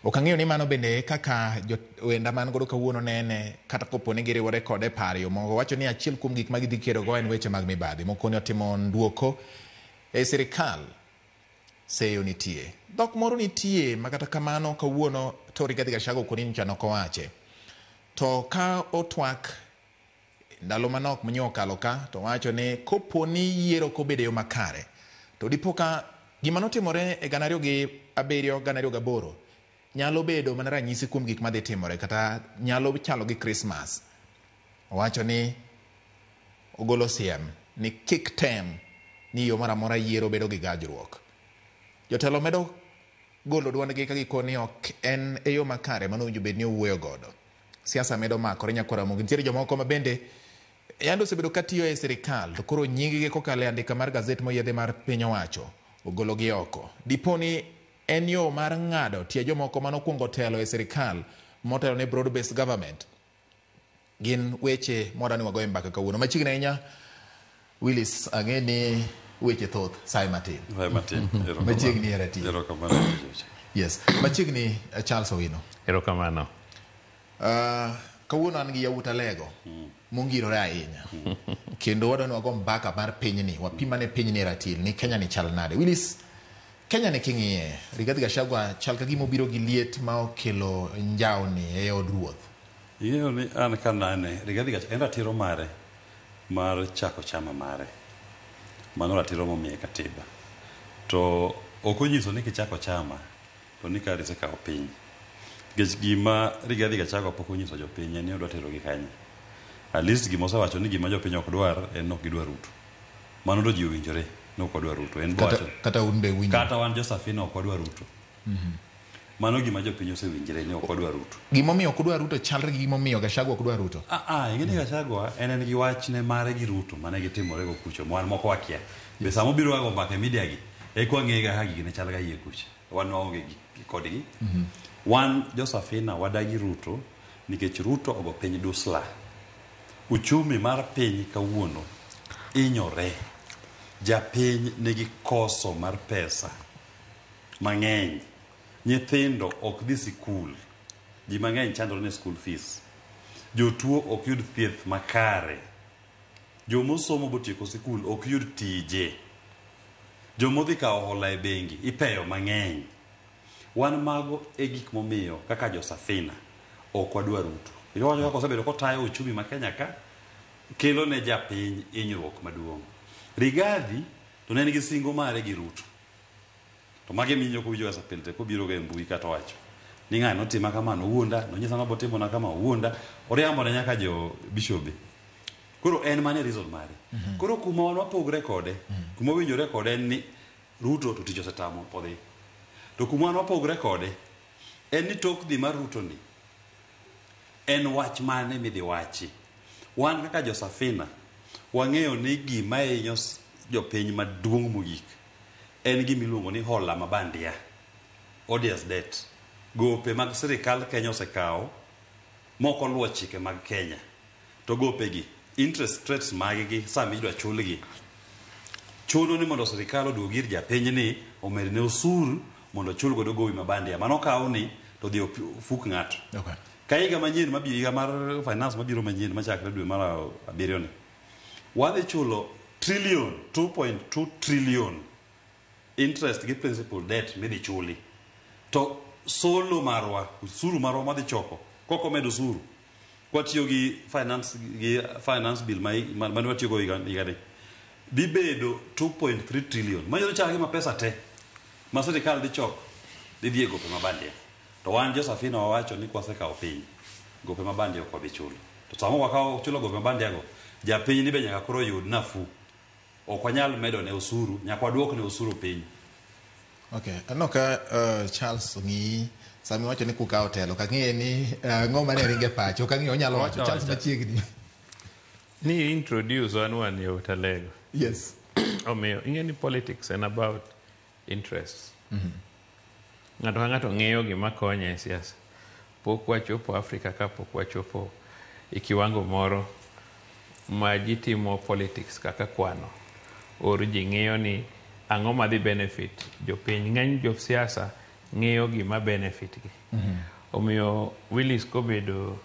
Ok ang'eyo ni mano bende kaka wenda man godo kawuono nene kata kopo ni giriwore kode e paro yo moko. Wacho ni achiel kuom gik ma gidhi kedogo en weche mag mibadhi. Moko ni otimo nduoko e sirikal seyo nitie. Dhok moro nitie ma kata kamano kawuono to Rigathi Gachagua okoni nyocha nok owache. To ka otwak ndalo manok manyo okalo ka to wacho ni kopo ni yiero kobedo e yo makare to dipo ka gima notimore e 2007 2008 nyalo bedo mana ranyisi kuom gik madhi timore kata nyalo chalo gi Christmas. Owacho ni ogolo siem ni kik tem ni yo moro amora yiero bedo gi gajruok. Jotelo medo golo duondgi ka gikoni ok en e yo makare mano owinjo bed ni owuoyo godo. Siasa medo makore nyakwar Ramogi. Nitiere jomoko ma bende yande osebedo katiyo e sirikal to koro nying gi kokalo e andika mar gazet moyiedhi mar piny owacho ogologi oko. Dipo ni en yo mar ng'ado tie jomoko manokwongo telo e sirikal motelo ne broad based government. Gin weche mwadwa ni wagoye mbaka kawuono. Machiegni ahinya Willis, ang'e ni weche thoth sae matin. Sae matin. Machiegni e ratich. Erokamano. Yes. Machiegni Charles Owino. Erokamano. Kawuono an gi yawuot Alego mongirore ahinya. Kendo wadwa ni wago mbaka mar pinyni, wapim ane pinyni e ratil ni Kenya ni chal nade. Willis, Kenya ni king'iye, Rigathi Gachagua chal ka gima obiro gi liet ma okelo njawni e od ruoth. Ing'eyo ni an kanane, Rigathi Gachagua en ratiro mare mar chako chama mare. Mano ratiro momiye katiba. To ok onyiso ni kichako chama to ni kare isekawo piny. Nikech gima Rigathi Gachagua pok onyiso jopiny en ni odwa terogi kanye. At least gima osewacho ni gima jopiny ok dwar en ni ok gidwar Ruto. Mano to ji owinjore ni ok wadwar Ruto. En Kata, kata un be winjo. Kata wan jo Safina ok wadwar Ruto. Mano gima jopiny osewinjre ni ok wadwar Ruto. Gimomiyo ok udwar Ruto chalre gi gimomiyo Gachagua ok dwar Ruto. Ah, ing'e ni Gachagua en gi wachne mare gi Ruto mane gitimore go kucho ma wan moko wakia. Be sama obiro ga go mbaka e media gi, eka wang'e ga kaka gigi ne chal ga iye kucha. Wan waonge gi kodgi. Wan jo Safina wadagi Ruto nikech Ruto ogo piny dusla. Uchumi mar piny kawuono inyore. Japiny nigi koso mar pesa mang'eny. Nyithindo ok dhi sikul. Ji mang'eny chandore ne school fees. Jotuo ok yud thieth makare. Jomosomo botieko sikul ok yud tije. Jomodhi kawo hola e bengi ipeyo mang'eny. Wan mago e gik momiyo kaka jo Safina ok wadwar Ruto. Iwacho kaka osebedo kotayo uchumi ma Kenya ka kelo ne japiny hinyruok maduong'. Rigathi to ne nigi singo mare gi Ruto. To magi minjo kowinjo ga sapile kobiro ga e mbui kata owacho ni ng'ani notima kama nowuonda, nonyisa ni obotimona kama owuonda, oriambo ne nyaka jo bishobe. Koro en mane reason mare. Koro kuma wan wapogre kode, kuma owinjore kode en ni Ruto to tich osetamo odhi. To kuma wan wapogre kode en ni tok dhi mar Ruto ni en wach mane midhi wachi. Wan kaka jo Safina wang'eyo ni gima hinyo jopiny maduong' mogik en gima iluongo ni hola ma bandia, odious debt. Gope mag sirikal Kenya osekawo mok oluwo chike mag Kenya. To gope gi, interest rates mag gi sama idwa chulgi chuno ni mondo sirikal oduog ir japiny ni omedne osuru mondo ochul godo gowi ma bandia. Mano okaw ni to odhi ofuk ng'ato. Okay. Ka higa manyien mabiro, higa mar finance mabiro manyien machakre dwe mar abiriyo ni, wadhi chulo trillion, 2.2 trillion interest gi principal debt midhi chuli. To solo marwa, osuru marwa madhi choko, kok omed osuru, kwatiyo gi finance bill mane watiyo go higa ni, dhi bedo 2.3 trillion. Manyiso chal gima pesa te ma sirikal dhi choko dhi dhi e gope ma bandia. To wan jo Safina wawacho ni kwasekawo piny, gope ma bandia ok wabi chulo. To sama wakawo chulo gope ma bandia go, japiny ni be nyaka koro yud nafuu. Ok wanyal medo ne osuru, nyaka waduok ne osuru piny. Okay. Aneno ka Charles ong'iyi sama iwacho ni kukawo telo, ok ang'eyo ni ang'o mane ringe pache, ok ang'eyo onyalo wacho Charles machiegni. Ni introduce wan yawuot Alego. Yes. Omiyo ing'e ni politics en about interests. Ng'ato ka ng'ato ng'iyo gima konye e siasa. Pok wachopo Afrika ka pok wachopo e kiwango moro ma ji timo politics kaka kwano. Or ji ng'iyo ni ang'o madhi benefit jopiny. Ng'eny josiasa ng'iyo gima benefit gi. Omiyo Willis kobedo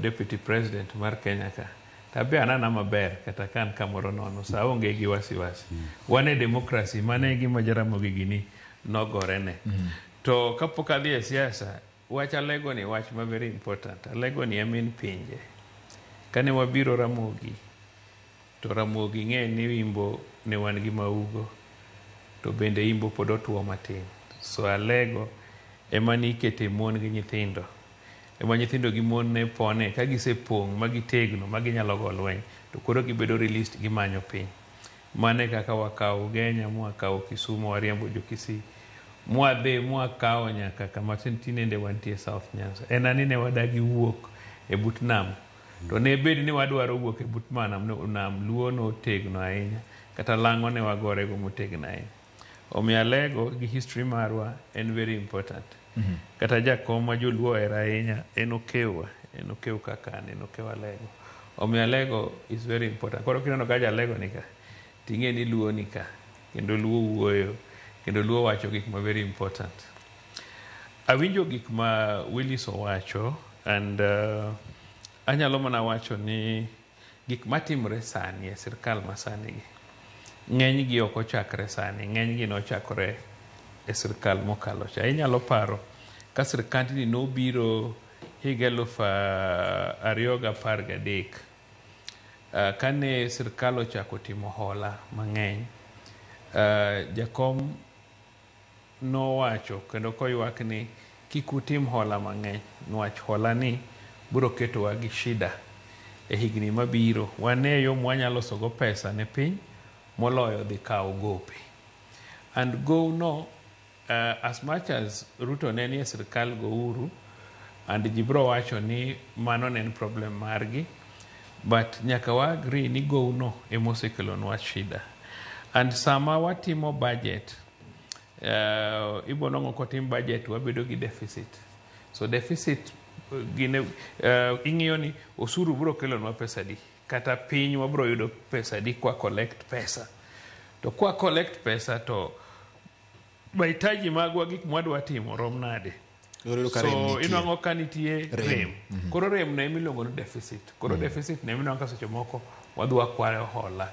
deputy president mar Kenya ka, tabe anana maber kata ka an kamoro nono sa onge gi wasiwasi. Wan e democracy, mano e gima Jaramogi gini nogorene. To kapok adhi e siasa, wach Alego ni wach ma very important. Alego ni e min pinje. Kane wabiro Ramogi, to Ramogi ng'e ni Imbo ne wan gi Maugo, to bende Imbo pod otuo matin. So Alego ema nikete mon gi nyithindo. Ema nyithindo gi mon ne pone ka gisepong' ma gitegno ma ginyalo go lweny to koro gibedo released gimanyo piny. Mano e kaka wakawo Ugenya, mwakawo Kisumu, wariembo jo Kisii. Mwadhi mwakawo nyaka kama tinende wantie South Nyanza. En ani ne wadagi wuok e but nam. To ne bed ni wadwaro wuok e but nam, nam Luo notegno ahinya. Kata lang'o ne wagorego motegno ahinya. Omiyo Alego gi history marwa en very important. Kata jakom ma joluo ohero ahinya en Okewa, en Okew kaka an, en Okew Alego. Omiyo Alego is very important. Koro kineno ka Jalego ni ka, ting'e ni Luo ni ka, kendo Luo wuoyo, kendo Luo wacho gik ma very important. Awinjo gik ma Willis owacho and anyalo mana wacho ni gik matimore sani e sirkal masani gi, ng'eny gi ok ochakre sani, ng'eny gi nochakore e sirkal mokalo cha. Inyalo paro ka sirkandni nobiro higa 2013, kane sirkal ochako timo hola mang'eny, jakom nowacho kendo koywak ni kik utim hola mang'eny niwach hola ni biro ketowa gi shida e higni mabiro. Wane yo mwanyalo losogo pesa ne piny moloyo dhi kawo gope. And gow no, as much as Ruto ne nie sirkal gouru, and ji biro wacho ni mano ne en problem margi, but nyaka wa agree ni gow no ema osekelonwa shida. And sama watimo budget, ibo nwang'o kotim budget wabedo gi deficit. So deficit gine, ing'iyo ni osuru biro kelonwa pesa di, kata piny wabiro yudo pesa di kwa collect pesa. To kwa collect pesa to mahitaji magwa gik mwadwa timo rom nade. So inwang'o ka nitie rem. Koro rem no ema iluongo ni deficit. Koro deficit no ema inwang'o ka seche moko wadhi wakwayo hola.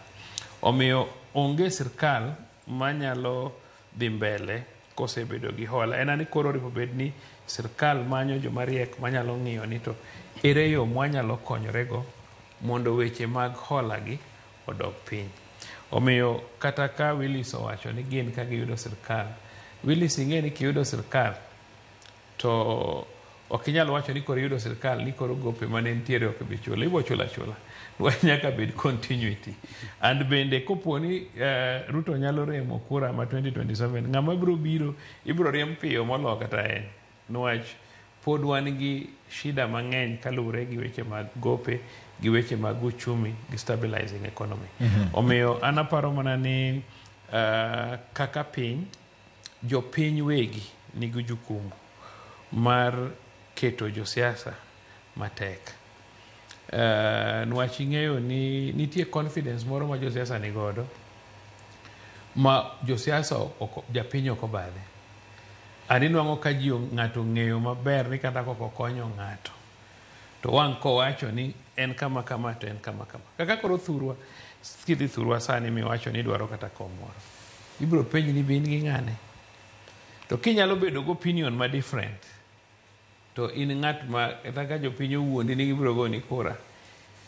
Omiyo onge sirkal manyalo dhi mbele kosebedo gi hola. En ani koro onego bed ni sirkal manyo joma riek manyalo ng'iyo ni to ere yo mwanyalo konyorego mondo weche mag hola gi odog piny. Omiyo kata ka Willis owacho ni gin ka giyudo sirkal, Willis ing'e ni kiyudo sirkal to ok inyal wacho ni koro iyudo sirkal ni koro gope mane nitiere ok ibi chulo, ibo chulo achula. Nyaka bed continuity. And bende kopo ni Ruto nyalo remo kura ma 2027, ng'ama biro biro ibiro riemb piyo moloyo kata en. Niwach pod wan gi shida mang'eny kaluwore gi weche mag gope, gi weche mag uchumi, gi stabilizing economy. Omiyo an aparo mana ni kaka piny, jopiny wegi nigi jukumu mar keto josiasa matek. Niwach ing'eyo ni nitie confidence moro ma josiasa nigodo ma josiasa japiny ok obadhe. An inwang'o ka ji ng'ato ong'eyo maber ni kata kok okonyo ng'ato to wang' kowacho ni en kama kama to en kama kama. Kaka koro thurwa, kidhi thurwa sani miwacho ni idwaro kata kom moro, ibiro penji ni be in gi ng'ane. To kinyalo bedo gi opinion ma different, to in ng'at ma kata ka jopiny owuondi ni gibiro goni kura,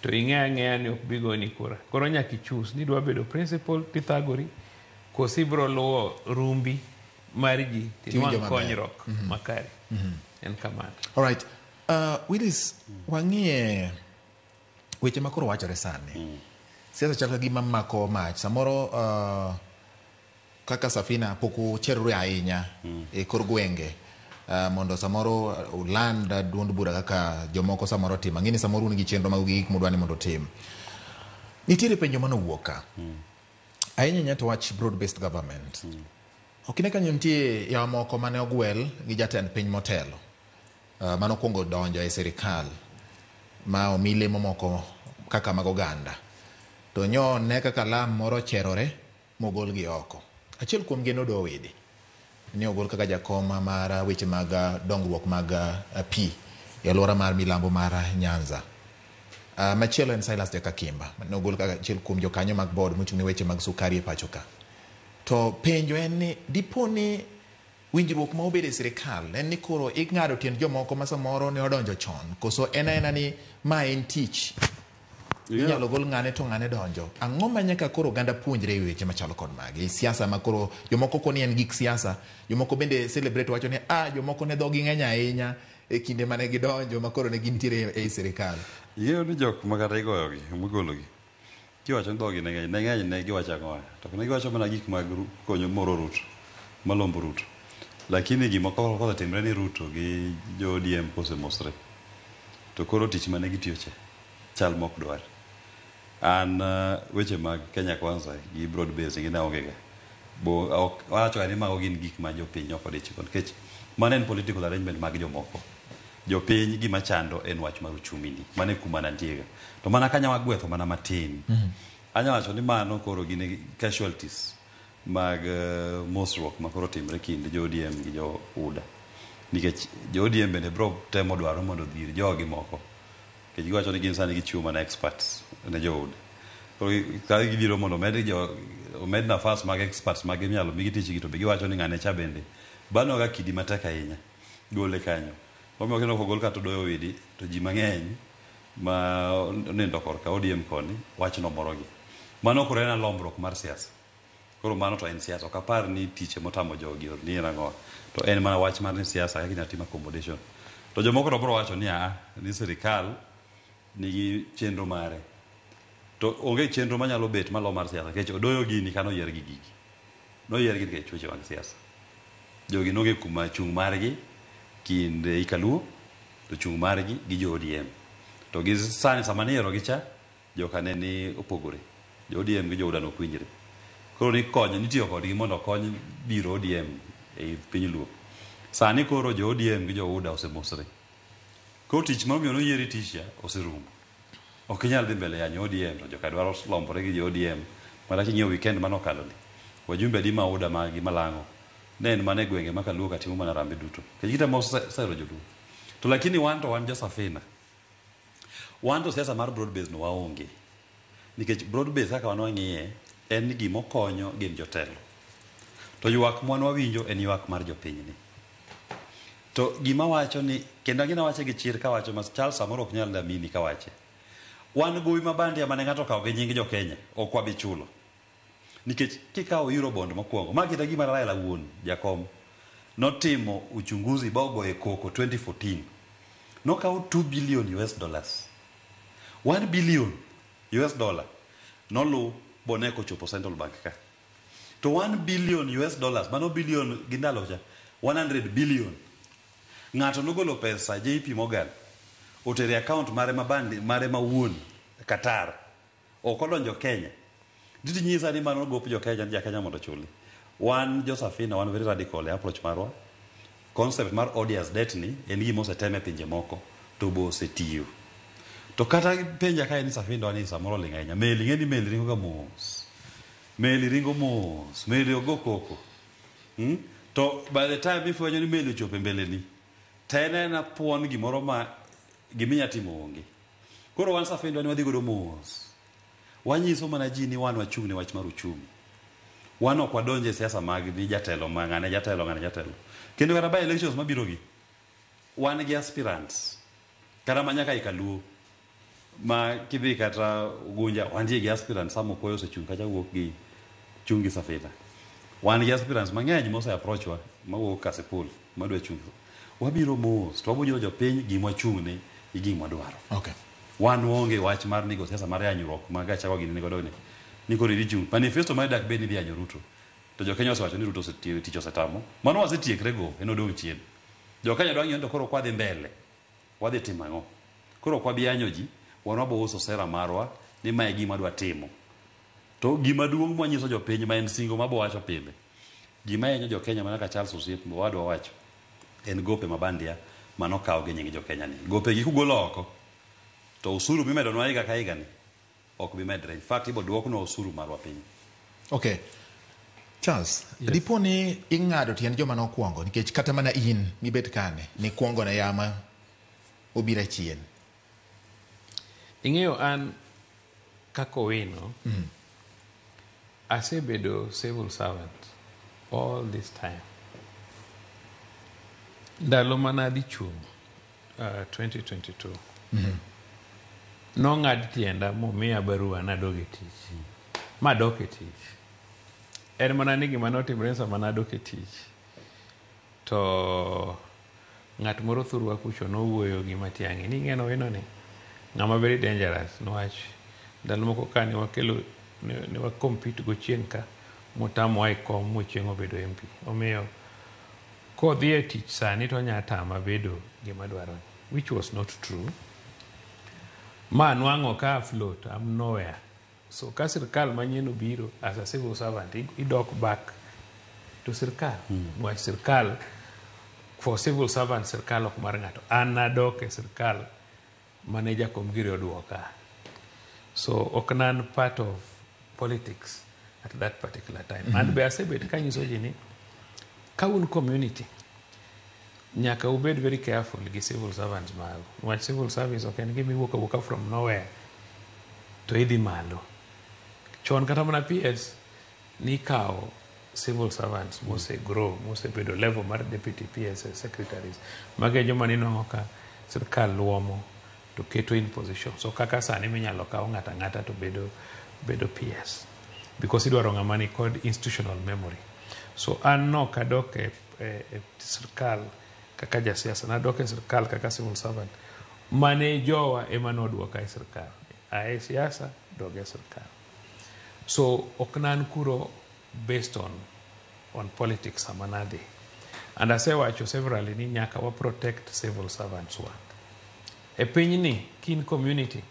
to ing'e ang'eya ni ok bi goni kura. Koro nyaka i choose ni idwa bedo principal tithagori, koso ibiro luwo rumbi mar ji tinwang' konyruok makare. En kamano. All right. Willis, wang'iye weche ma koro wachore sani. Siasa chal ka gima mako mach. Samoro kaka Safina pok ucherore ahinya e kor gwenge mondo samoro uland duond bura kaka jomoko samoro timo. Ang'e ni samoro un gi chenro mag gik mudwa ni mondo utim. Nitiere penjo manowuok ka. Ahinya ahinya to wach broad based government. Ok ine kanyo nitie yawa moko mane ogwel gi jatend piny motelo. Manokwongo donjo e sirikal ma omi lemo moko kaka mag oganda. To nyo ne kaka lam moro ocherore mogol gi oko. Achiel kuom gi en Odoo Owidi. Ne ogol kaka jakom mar weche mag dongruok mag pi e alwora mar milambo mar Nyanza. Machielo en Silas Jakakimba. Ne ogol kaka achiel kuom jokanyo mag board mochung' ne weche mag sukari e pacho ka. To penjo en ni dipo ni winjruok ma obedo e sirikal en ni koro ing'ado tiend jomoko ma samoro ne odonjo chon, koso en aena ni ma en tich Inyalo gol ng'ane to ng'ane donjo. Ang'o ma nyaka koro oganda puonjre e weche machalo kod magi? E siasa ma koro jomoko koni en gik siasa, jomoko bende celebrate wacho ni ah jomoko ne dhogi ng'eny ahinya e kinde mane gidonjo ma koro ne gintiere ei sirikal. Ing'eyo ni jok ma kata igoyogi, migologi, kiwacho ni dhogi ne ng'eny, ne ng'eny ne giwacho ang'o? To ne giwacho mana gik mag konyo moro Ruto, malombo Ruto. Lakini gima kosetimre ni Ruto gi jo ODM kosemosre, to koro tich mane gitiyo cha chal mok dwar. An weche mag Kenya Kwanza gi broad base gi ne onge ga. Bo ok wacho ga ni mago gin gik ma jopiny ok odich go nikech mano en political arrangement mag jomoko. Jopiny gima chando en wach mar uchumi ni. Mano e kuma nantie ga. To mana kanya wagwetho mana matin. Anya wacho ni mano koro gin casualties mag mosruok ma koro timre kind jo ODM gi jo UDA. Nikech jo ODM bende bro temo dwaro mondo odhir jogi moko. Nikech giwacho ni gin sani gichiwo mana experts ne jo UDA. Koro ka gibiro mondo omed jo omed nafas mag experts mag inyalo migi tich gi to be giwacho ni ng'ane cha bende bano ga kidi matek ahinya gole kanyo. Omiyo kineno kogol kata Odoyo Owidi to ji mang'eny ma onindo korka ODM koni wachno morogi. Mano koro en alombruok mar siasa. Koro mano to en siasa. Ok apar ni tich emotamo jogi or ni en ang'o. To en mana wach mar ni siasa kaka inyalo tim accommodation. To jomoko to biro wacho ni aa ni sirikal nigi chenro mare. To onge chenro manyalo bet malo mar siasa nikech Odoyo gini kano yier gi gigi. Noyier gi nikech weche mag siasa. Jogi nonge kuma chung' margi kind Ikaluo to chung' margi gi jo ODM. To gi sani sama niyiero gi cha joka ne ni opogore. Jo ODM gi jo UDA nok winjre. Koro ni konyo nitiyo kodgi mondo okony biro ODM ei piny Luo. Sani koro jo ODM gi jo UDA osemosre. Koro tich momiyo noyieri tich cha oserumo. Ok inyal dhi mbele yanyo ODM to joka dwaro lombore gi jo ODM. Mana king'iyo weekend manokalo ni. Wajumbe adi ma UDA magi malang'o. Ne en mana e gwenge ma Kaluo ka timo mana rambe duto. Nikech gitemo sero joluo. To lakini wan to wan jo Safina. Wan to siasa mar broad base no waonge. Nikech broad base kaka wan wang'iye en ni gimokonyo gin jotelo. To ywak mwan wawinjo en ywak mar jopinyni. To gima wacho ni kendo ang'e nawache gi chir kawacho ma Charles samoro ok nyal amini kawache. Wan gowi ma bandia mane ng'ato okawo gi nying jo Kenya ok wabi chulo. Nikech kikawo Eurobond mokwongo, ma kata gima Raila wuon jakom notimo uchunguzi ba ogoye koko 2014. Nokawo 2 billion US dollars. 1 billion US dollar noluw bone kochopo Central Bank ka. To 1 billion US dollars, mano billion gi ndalo cha, 100 billion. Ng'ato nogolo pesa JP Morgan otere e account mare ma bandi mare ma wuon Qatar. Ok odonjo Kenya. Diti nyisa ni mano gop jo Kenya, ja Kenya mondo ochuli. Wan jo Safina wan very radical e approach marwa. Concept mar odious debt ni en gima osetem e pinje moko to bo osetiyo. To kata penja ka en Safina ni samoro oling' ahinya. Meli ng'e ni meli ringo ga mos. Meli ringo mos. Meli ok go koko. To by the time ifwenyo ni meli ochopo e mbeleni, to en ena thuon gimoro ma giminya timo onge. Koro wan Safina ni wadhi godo mos. Wanyiso mana ji ni wan wachung' ne wach mar uchumi. Wan ok wadonje e siasa mag ni jatelo ma ng'ane jatelo ng'ane jatelo. Kendo kata by elections mabiro gi, wan gi aspirants. Kata ma nyaka Ikaluo. Ma kidhi kata Ugunja, wantie gi aspirants Sam Okoyo osechung' kacha wuok gi chung' gi Safina. Wan gi aspirants mang'eny mose approach wa mawuok Kasipul madwa chung'. Wabiro mos to wabiro jopiny gima wachung'ne gi gima wadwaro. Okay. Wan waonge wach mar nigo siasa mar yanyruok ma Gachagua gini nigodo ni. Ni koro idhi chung'. Manifesto mar dak bed ni idhi yanyo Ruto. To jo Kenya osewacho ni Ruto osetiyo tich osetamo. Mano wasetiekre go en odong' chien. Jo Kenya dwa ng'iyo ni to koro kwadhi mbele. Wadhi timo ang'o? Koro ok wabi yanyo ji, wan wabo uso sera marwa ni mae gima wadwa timo. To gima duong' mwanyiso jopiny ma en singo mabo wacho pile. Gima yanyo jo Kenya mana ka Charles Osiep owadwa wacho en gope ma bandia manokaw gi nying jo Kenya ni. Gope gi kugolo oko to osuru mimedonwa higa ka higa ni ok bi medre. In fact ibo duoknwa osuru marwa piny. Okay. Charles, yes. Dipo ni ing'ado tiend joma nokwongo nikech kata mana in mibet kane nikwongo ne yama obiro achien. Ing'eyo an kaka Owino, asebedo civil servant all this time. Ndalo mana adhi chung' 2022. Nong'ad tienda momiya barua nadog e tich. Madok e tich. En mana ni gima notimore sama nadok e tich. To ng'at moro thurwa kucho nowuoyo gi Matiang'i ni ing'eno wino ni ng'ama very dangerous niwach ndalo moko ka ne wakelo ne wa compete go chieng' ka motamowa e kom mochieng' obedo MP. Omiyo kodhi e tich sani to onya tama bedo gima dwaro which was not true. Ma nwang'o ka afloat, I'm nowhere. So ka sirkal manyien obiro as a civil servant idok back to sirkal. Niwach sirkal for civil servant sirkal ok mar ng'ato. An nadok e sirkal mane Jakom Giri oduoka. So ok nan part of politics at that particular time. And be asebet kanyiso ji ni ka un community nyaka ubed very careful gi civil servants magu. Niwach civil service ok en gima iwuok awuoka from nowhere to idhi malo. Chon kata mana PS nikawo civil servants mose grow, mosebedo level mar deputy PS secretaries. Magi e joma ninwang'o ka sirkal luomo to keto in position. So kaka sani minyalo kaw ng'ato ang'ata to bedo PS. Because idwaro ng'ama ni kod institutional memory. So an nok adok e sirkal kaka jasiasa, nadok e sirkal kaka civil servant. Mane jowa ema noduoka e sirkal. Ae siasa, dog e sirkal. So ok nan kuro based on politics sama nadhi. And asewacho severally ni nyaka wa protect civil servants wa. E pinyni, kin community,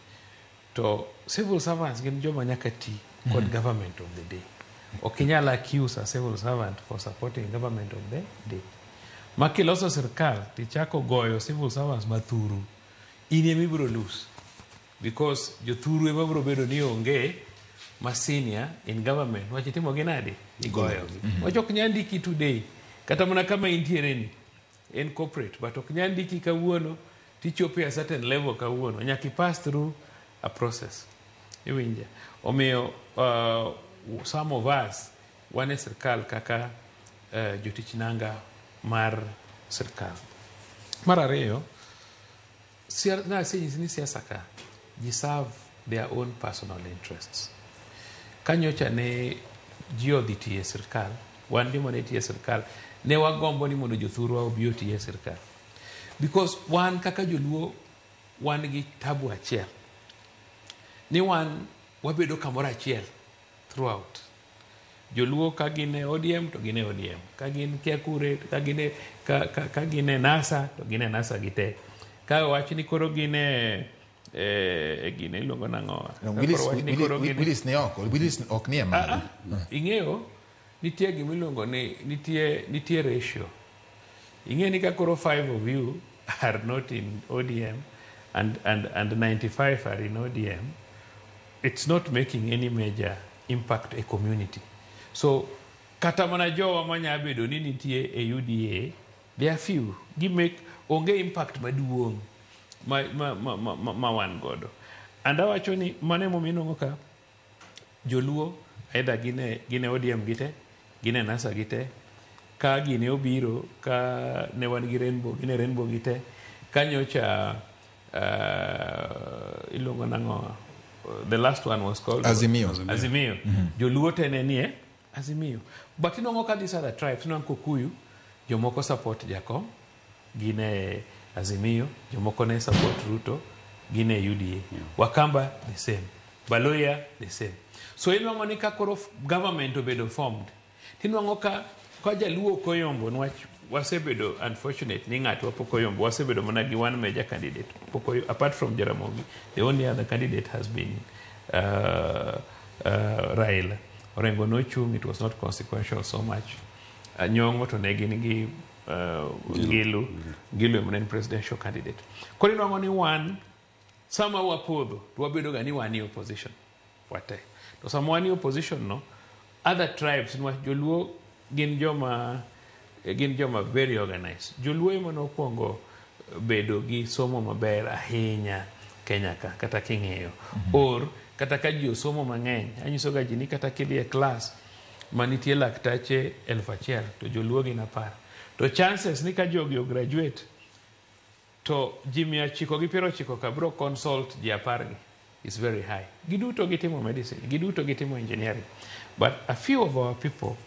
to civil servants gin joma nyaka ti kod government of the day. Ok inyal accuse a civil servant for supporting government of the day. Ma kiloso sirkal tichako goyo civil servants mathuru, in ema ibiro lose. Because jothuru ema biro bedo ni onge ma senior in government. Wach itimo gi nade? Igoyogi. Wach ok nyal ndiki today. Kata mana kama intiere ni, en corporate, but ok nyal ndiki kawuono tichopo e a certain level kawuono. Nyaka i pass through a process. Iwinja? Omiyo, some of us wan e sirkal kaka jotich nanga mar sirkal. Mar ariyo, nasenyisi ni siasa ka, ji serve their own personal interests. Ka nyocha ne ji odhi tiyo e sirkal, wan joma ne tiyo e sirkal, ne wagombo ni mondo jothurwa obi oti e sirkal. Because wan kaka joluo wan gi tabu achiel. Ni wan wabedo kamoro achiel throughout. Joluo ka gin e ODM to gin e ODM. Ka gin kia kure, ka gin e NASA to gin e NASA gite. Ka wach ni koro gin e gine iluongo nang'o? No, Ka Willis, koro wach ni koro gin e- Willis ni oko, Willis ok ni e malo. Ing'eyo nitie gima iluongo ni nitie ratio. Ing'eyo ni ka koro 5 of you are not in ODM and 95 are in ODM, it's not making any major impact a community. So kata mana jowa manya bedo ni nitie e UDA, they are few. Gi make onge impact maduong' ma wan godo. And awacho ni mano emomiyo inwang'o ka joluo either gin e ODM gite, gin e NASA gite, ka gini obiro, ka ne wan gi Rainbow, gin e Rainbow gite, ka nyocha iluongo nang'o, the last one was called Azimio. Azimio. Joluo te ne nie Azimio. But inwang'o ka these other tribes, inwang'o Kikuyu, jomoko support Jakom, gin e Azimio, jomoko ne support Ruto, gin e UDA. Wakamba the same. Baluhya the same. So inwang'o ni ka koro government obedo formed, tinwang'o ka jaluo ok oyombo, niwach wasebedo unfortunate ni ng'atwa pok oyombo, wasebedo mana gi one major candidate. Pok apart from Jaramogi, the only other candidate has been Raila. Orengo nochung', it was not consequential so much. Nyong'o to ne gin gi Ngilu, Ngilu ema ne en presidential candidate. Koro inwang'o ni wan sama wapodho to wabedo ga ni wan e opposition wate. To sama wan e opposition no, other tribes niwach joluo gin joma very organized. Joluo ema nokwongo bedo gi somo maber ahinya Kenya ka, kata king'iyo. Or kata ka ji osomo mang'eny, anyiso ga ji ni kata kidhi e class manitie laktache 1000 to joluo gin 10. To chances ni ka jogi ograduate to ji 990 ka biro consult ji 10 gi. is very high. Giduto gitimo medicine, giduto gitimo engineering. But a few of our people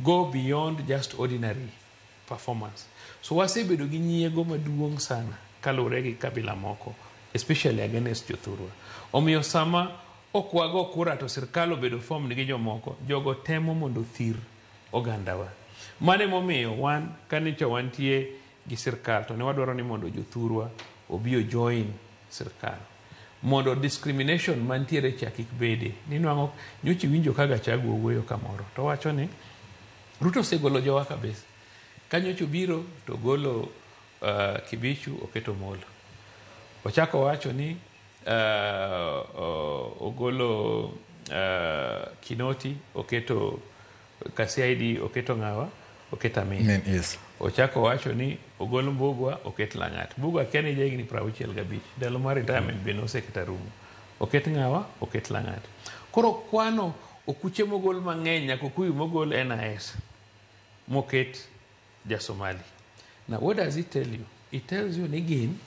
go beyond just ordinary performance. So wasebedo gi nyiego maduong' sana kaluwore gi kabila moko, especially against jothurwa. Omiyo sama ok wago kura to sirkal obedo formed gi jomoko, jogo temo mondo othir ogandawa. Mano emomiyo wan kanicha wantie gi sirkal to ne wadwaro ni mondo jothurwa obi o join sirkal mondo discrimination mantiere cha kik bede. Ninwang'o nyocha iwinjo ka Gachagua owuoyo kamoro to wacho ni Ruto osegolo jowa kabisa. Ka nyocha obiro to ogolo Kibichu oketo Molo. Ochako owacho ni ogolo Kinoti oketo ka CID oketo ng'awa oketo Amin. Yes. Ochako owacho ni ogol Mbugua oket Lang'at. Mbugua akia ni jahigni 65 ndalo mar retirement be noseketa rumo. Oket ng'awa oket Lang'at. Koro kwano okuche mogol mang'eny nyaka okuyu mogol NIS moket ja Somali. Now what does it tell you? It tells you ni gin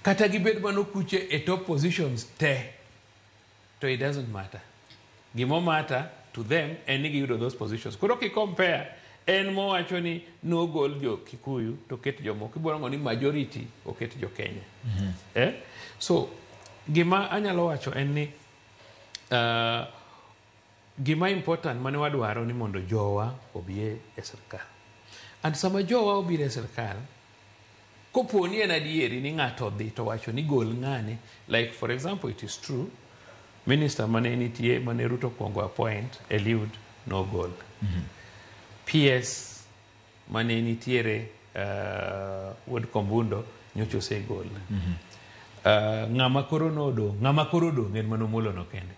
kata gibed mana okuche e top positions te to it doesn't matter. Gimo matter to them en ni giyudo those positions. Koro ki compare en mowacho ni nogol jo Kikuyu to ket jomoko ibiro nwang'o ni majority oket jo Kenya. Eh? So gima anyalo wacho en ni gima important mane wadwaro ni mondo jowa obi e sirkal. And sama jowa obiro e sirkal, kopo ni en adieri ni ng'ato odhi to wacho ni gol ng'ane, like for example it is true, minister mane nitie mane Ruto okuongo appoint Eliud nogol. PS mane nitiere Wuod Kombundo nyocha osegol. Ng'ama koro nodong', ng'ama koro odong' en mana Omolo no kende.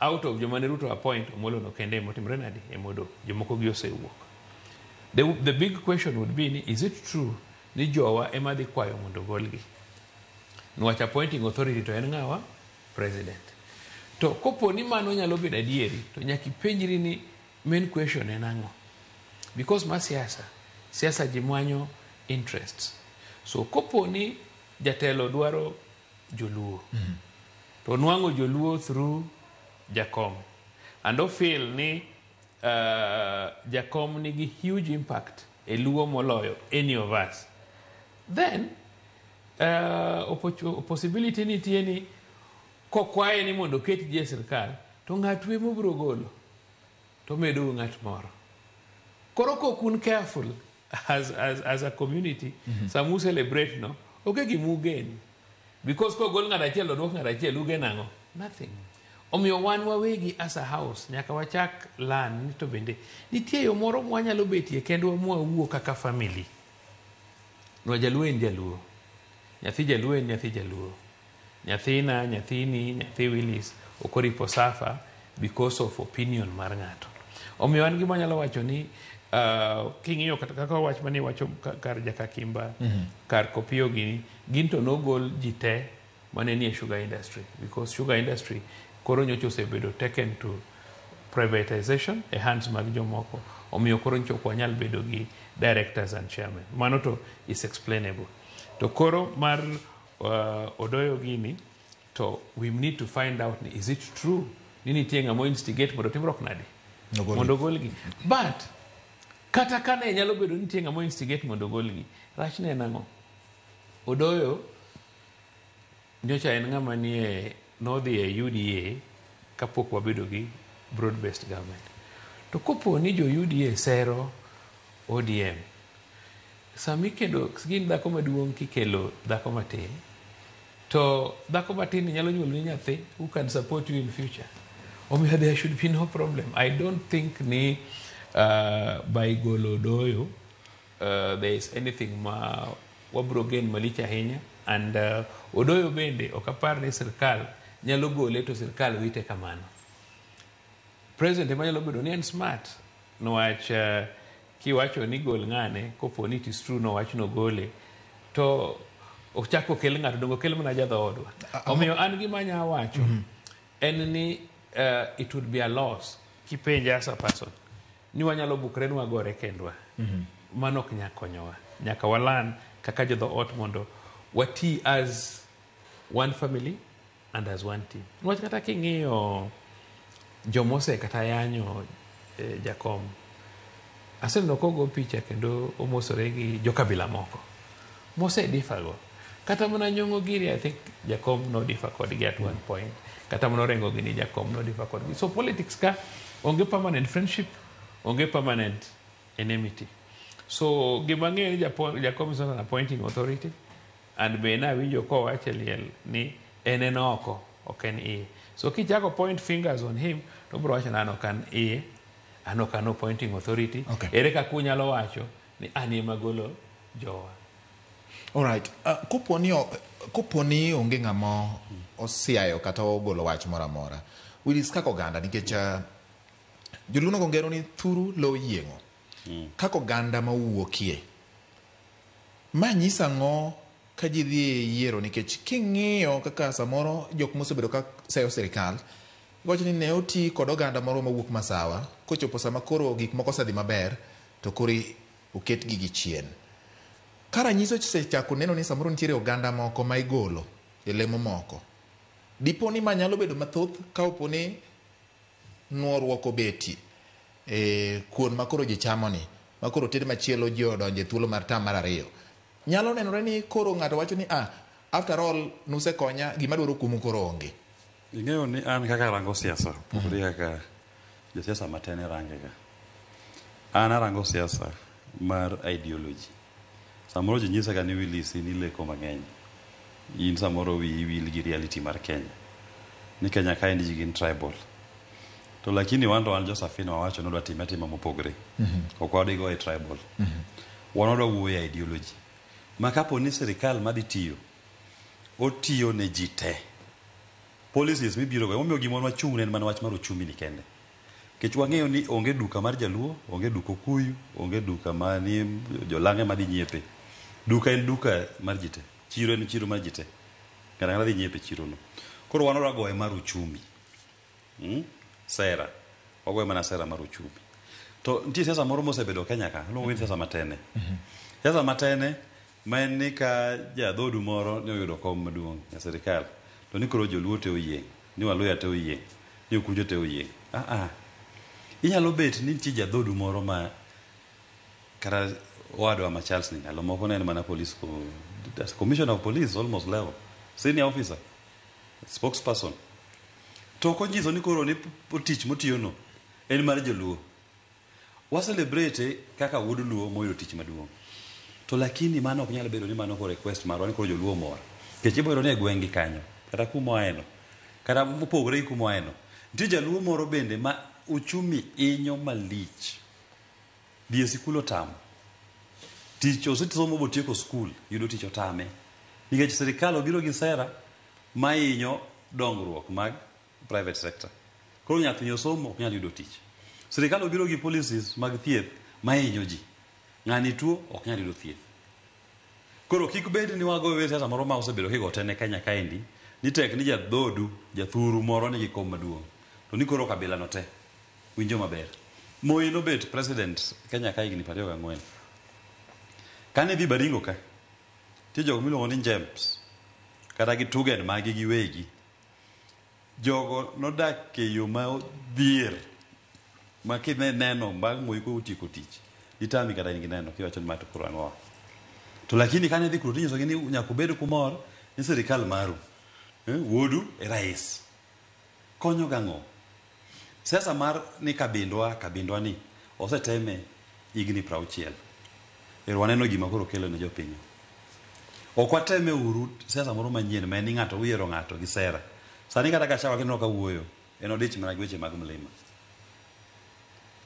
Out of joma ne Ruto appoint, Omolo no kende emotimre nadi emodong'. Jomoko gi osewuok. The big question would be ni, is it true ni jowa ema dhi kwayo mondo ogolgi? Niwach appointing authority to en ng'awa? President. To kopo ni mano nyalo bedo adieri, to nyaka ipenjri ni main question en ang'o? Because ma siasa, siasa ji manyo interests. So kopo ni jatelo dwaro joluo, to nwang'o joluo through Jakom. And o feel ni Jakom nigi huge impact e luo moloyo any of us. Then possibility nitie ni kokwaye ni mondo oket ji e sirkal to ng'at ema obiro golo to medou ng'at moro. Koro kok un careful as a community, sama u celebrate no, onge gima ugen. Because kogol ng'at achiel oduok ng'at achiel, ugen ang'o? Nothing. Omiyo wan wawegi as a house nyaka wachak learn ni to bende nitie yo moro mwanyalo betie kendwa mwawuo kaka family. Nwa jaluo en jaluo. Nyathi jaluo en nyathi jaluo. Nyathina, nyathini, nyathi Willis ok oripo suffer because of opinion mar ng'ato. Omiyo an gima anyalo wacho ni king'iyo kata kaka wach mane iwacho kar Jakakimba, kar Kopiyo gini, gin to nogol ji te mane nie sugar industry because sugar industry koro nyocha osebedo taken to privatization e hands mag jomoko. Omiyo koro nyocha ok wanyal bedo gi directors and chairmen. Mano to is explainable. To koro mar Odoyo gini, to we need to find out ni is it true ni nitie ng'ama instigate mondo timruok nade? Mondo ogolgi. But kata ka ne nyalo bedo ni nitie ng'ama instigate mondo ogolgi, rachne en ang'o? Odoyo nyocha en ng'ama nie nodhi e UDA kapok wabedo gi broad based government. To kopo ni jo UDA sero ODM, sami kendo gin dhako maduong' kikelo dhako matin, to dhako matin ni nyalo nyuolo ni nyathi who can support you in future. Omiyo there should be no problem. I don't think ni by golo Odoyo there is anything ma wabro gain malich ahinya and Odoyo bende ok apar ni sirkal nyalo gole to sirkal wite kamano. President ema nyalo bedo ni en smart niwach kiwacho ni gol ng'ane kopo ni it is true nowach nogole to ochak okel ng'ato donge okel mana jadhoodwa. Omiyo an gima anya wacho en ni it would be a loss kipenja as a person ni wanyalo bukre ni wagore kendwa. Mano ok nyal konyowa. Nyaka walan kaka jodhoot mondo wati as one family. and as one team. Niwach kata king'iyo jomose kata yanyo jakom, aseneno kogo picha kendo omosore gi jokabila moko mose differ go. Kata mana Nyong'o giri, I think jakom no differ kodgi at one point. Kata mana Orengo gini, jakom no differ kodgi. So politics ka onge permanent friendship, onge permanent enmity. So gima ng'eyo ni jakom is not an appointing authority, and be nawinjo kowacho e liel ni en oko, ok en iye. So kichako point fingers on him, to obiro wacho ni an ok an iye, an ok an appointing authority. Ere kaka unyalo wacho ni an ema golo jowa? Alright. Kopo ni onge ng'ama osiayo kata ogolo wach moro amora, Willis, kaka oganda, nikech joluo nogo ngero ni thuru lo yieng'o. Kaka oganda mawuokie, ma nyiso ang'o ka ji dhi e yiero? Nikech king'iyo kaka samoro jok mosebedo ka seyo sirikal iwacho ni ne oti kod oganda moro mawuok Masawa, kochopo sama koro gik moko osedhi maber to koro oket gigi chien. Ka ranyisi osechako neno ni samoro nitiere oganda moko ma igolo e lemo moko, dipo ni ma nyalo bedo mathoth ka opo ni nuoruok obetie e kuon ma koro ji chamo ni ma koro ted machielo ji odonjo e thuolo mar tam mar ariyo, nyalo nenore ni koro ng'ato wacho ni ah, after all nusekonya, gima dwaro kuomu koro onge. Ing'eyo ni an kaka arango siasa opogore kaka josiasa matene range ga. An arango siasa mar ideology. Samoro ji nyisa ga ni Willis, in ileko mang'eny. In samoro wiyi wil gi reality mar Kenya. Ni Kenya kaendi ji gin tribal. To lakini wan to wan jo Safina wawacho ni wadwa time atima mopogore. Ok wadhi go e tribal. Wan wadwa wuoyo e ideology. Ma kapo ni sirikal madhi tiyo, otiyo ne ji te. Policies mibiro go, emomiyo gima wan wachung' ne en mana wach mar uchumi ni kende. Nikech wang'eyo ni onge duka mar jaluo, onge duka okuyu, onge duka mani jolang'e madhi nyiepe. Duka en duka mar ji te. Chiro en chiro mar ji te. Ng'ato ang'ata dhi nyiepe e chiro no. Koro wan wadwa goye mar uchumi. Sera. Wagoye mana sera mar uchumi. To nitie siasa moro mosebedo Kenya ka, iluongo ni siasa matene. Siasa matene ma en ni ka jadhodu moro ne oyudo kom maduong' e sirikal, to ni koro joluo te oyieng', ni waluya te oyieng', ni okuche te oyieng'. Ah ah. Inyalo bet ni nitie jadhodu moro ma kata owadwa ma Charles ni ndalo moko ne en mana police commissioner of police almost level, senior officer, spokesperson. To ok onyiso ni koro ni tich motiyono en mar joluo. Wa celebrate kaka wuod luo moyudo tich maduong'. To lakini mano ok nyal bedo ni mano koro request marwa ni koro joluo omor. Nikech ibo yudo ni e gweng' gi kanyo, kata kuma oaeno, kata mopogore gi kuma oaeno, nitie jaluo moro bende ma uchumi inyo malich. Dhi e sikul otamo. Tich osesomo botieko skul, yudo tich otame. Nikech sirikal obiro gi sera mainyo dongruok mag private sector. Koro nyathini osomo ok nyal yudo tich. Sirikal obiro gi policies mag thieth mainyo ji. Ng'ani tuo ok nyal yudo thieth. Koro kik bed ni wago siasa moro ma osebedo kigo te ne Kenya kaendi, ni tek ni jadhodu, jathuru moro nigi kom maduong'. To ni koro kabila no te winjo maber. Moi nobet president Kenya ka higni 24. Kane dhi Baringo ka, nitie jogo miluongo ni Njems, kata gi Tugen magi giwegi. Jogo nodak e yo ma odhier ma kineno bang' Moi kotieko tich, ditami kata in gi neno kiwacho ni ma to koro ang'owa. To lakini kane dhi kuro tinyisogi ni nyaka ubed kumor ni sirikal maru, wuodu e rais. Konyo gang'o? Siasa mar ni kabindwa, kabindwa ni oseteme higni 60. Ero waneno gima koro kelo ne jopiny. Ok wateme uru siasa moro manyien ma en ni ng'ato uyiero ng'ato gi sera. Sani kata Gachagua kineno ka wuoyo, en odich mana gi weche mag mlima.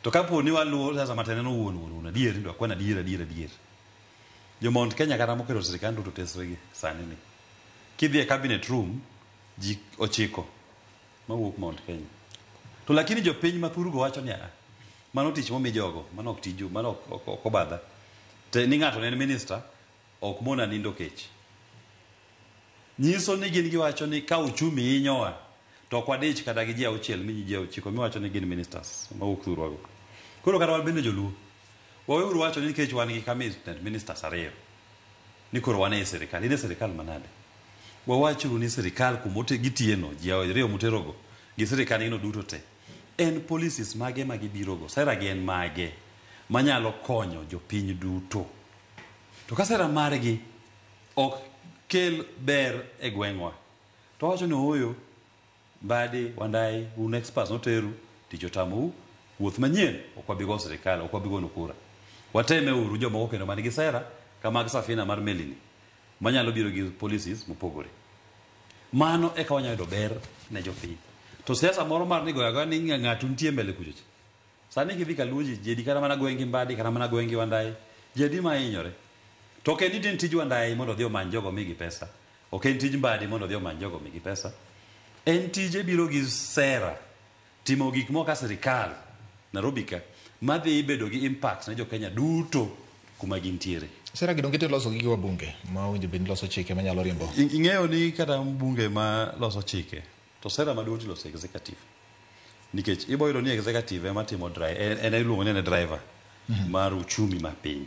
To kapo ni waluwo siasa matene no wuon wuon wuon adier ni dwa kwan adier adier adier. Jo Mount Kenya kata moketo sirikand Ruto tesre gi sani ni. Kidhi e cabinet room, ji 9 mawuok Mount Kenya. To lakini jopiny ma thurgo wacho ni ah, mano tich momi jogo, mano ok tiju, mano ok obadha. Te ni ng'ato ne en minister, ok mona nindo kech. Nyiso ni gin giwacho ni ka uchumi hinyowa, to ok wadich kata gi ji 6 mi ji 9 miwacho ni gin ministers mawuok thurwago. Koro kata wan bende joluo, waweuru wacho ni nikech wan gi cabinet ministers 2, ni koro wan e sirikal. In e sirikal manade? Wawachuru ni sirikal kuma gitiyeno, ji ariyo muterogo, gi sirikal no duto te, en policies mage ma gibirogo, sera gi en mage manyalo konyo jopiny duto. To ka sera margi ok kel ber e gweng'wa, to wawacho ni ooyo, Mbadi, Wandayi, un experts noteru, tich otamou, wuoth manyien ok wabi go sirikal, ok wabi gonu kura. Wateme uru jomoko kendo man gi sera ka mag safina mar melini manyalo biro gi policies mopogore. Mano eka wanyalo yudo ber ne jopiny. To siasa moro mar ni goyo agoya ni ng'ato nitie mbele kucho cha. Sani kidhi kaluo ji, ji adi kata mana gweng' gi Mbadi, kata mana gweng' gi Wandayi, ji adi ma hinyore. To ok en ni en tij Wandayi mondo odhi omany jogo omigi pesa. Ok en tij Mbadi mondo odhi omany jogo omigi pesa. En tije biro gi sera timo gik moko ka sirikal Nairobi ka madhi bedo gi impact ne jo Kenya duto kuma gintiere. Sera gi donge loso gi wabunge ma owinjo bed ni loso chike manyalo riembo. Ing'eyo ni kata mbunge ma loso chike to sera maduong' tiloso executive. Nikech ibo yudo ni executive ema timo drive, en iluongo ni en e driver mar uchumi ma piny.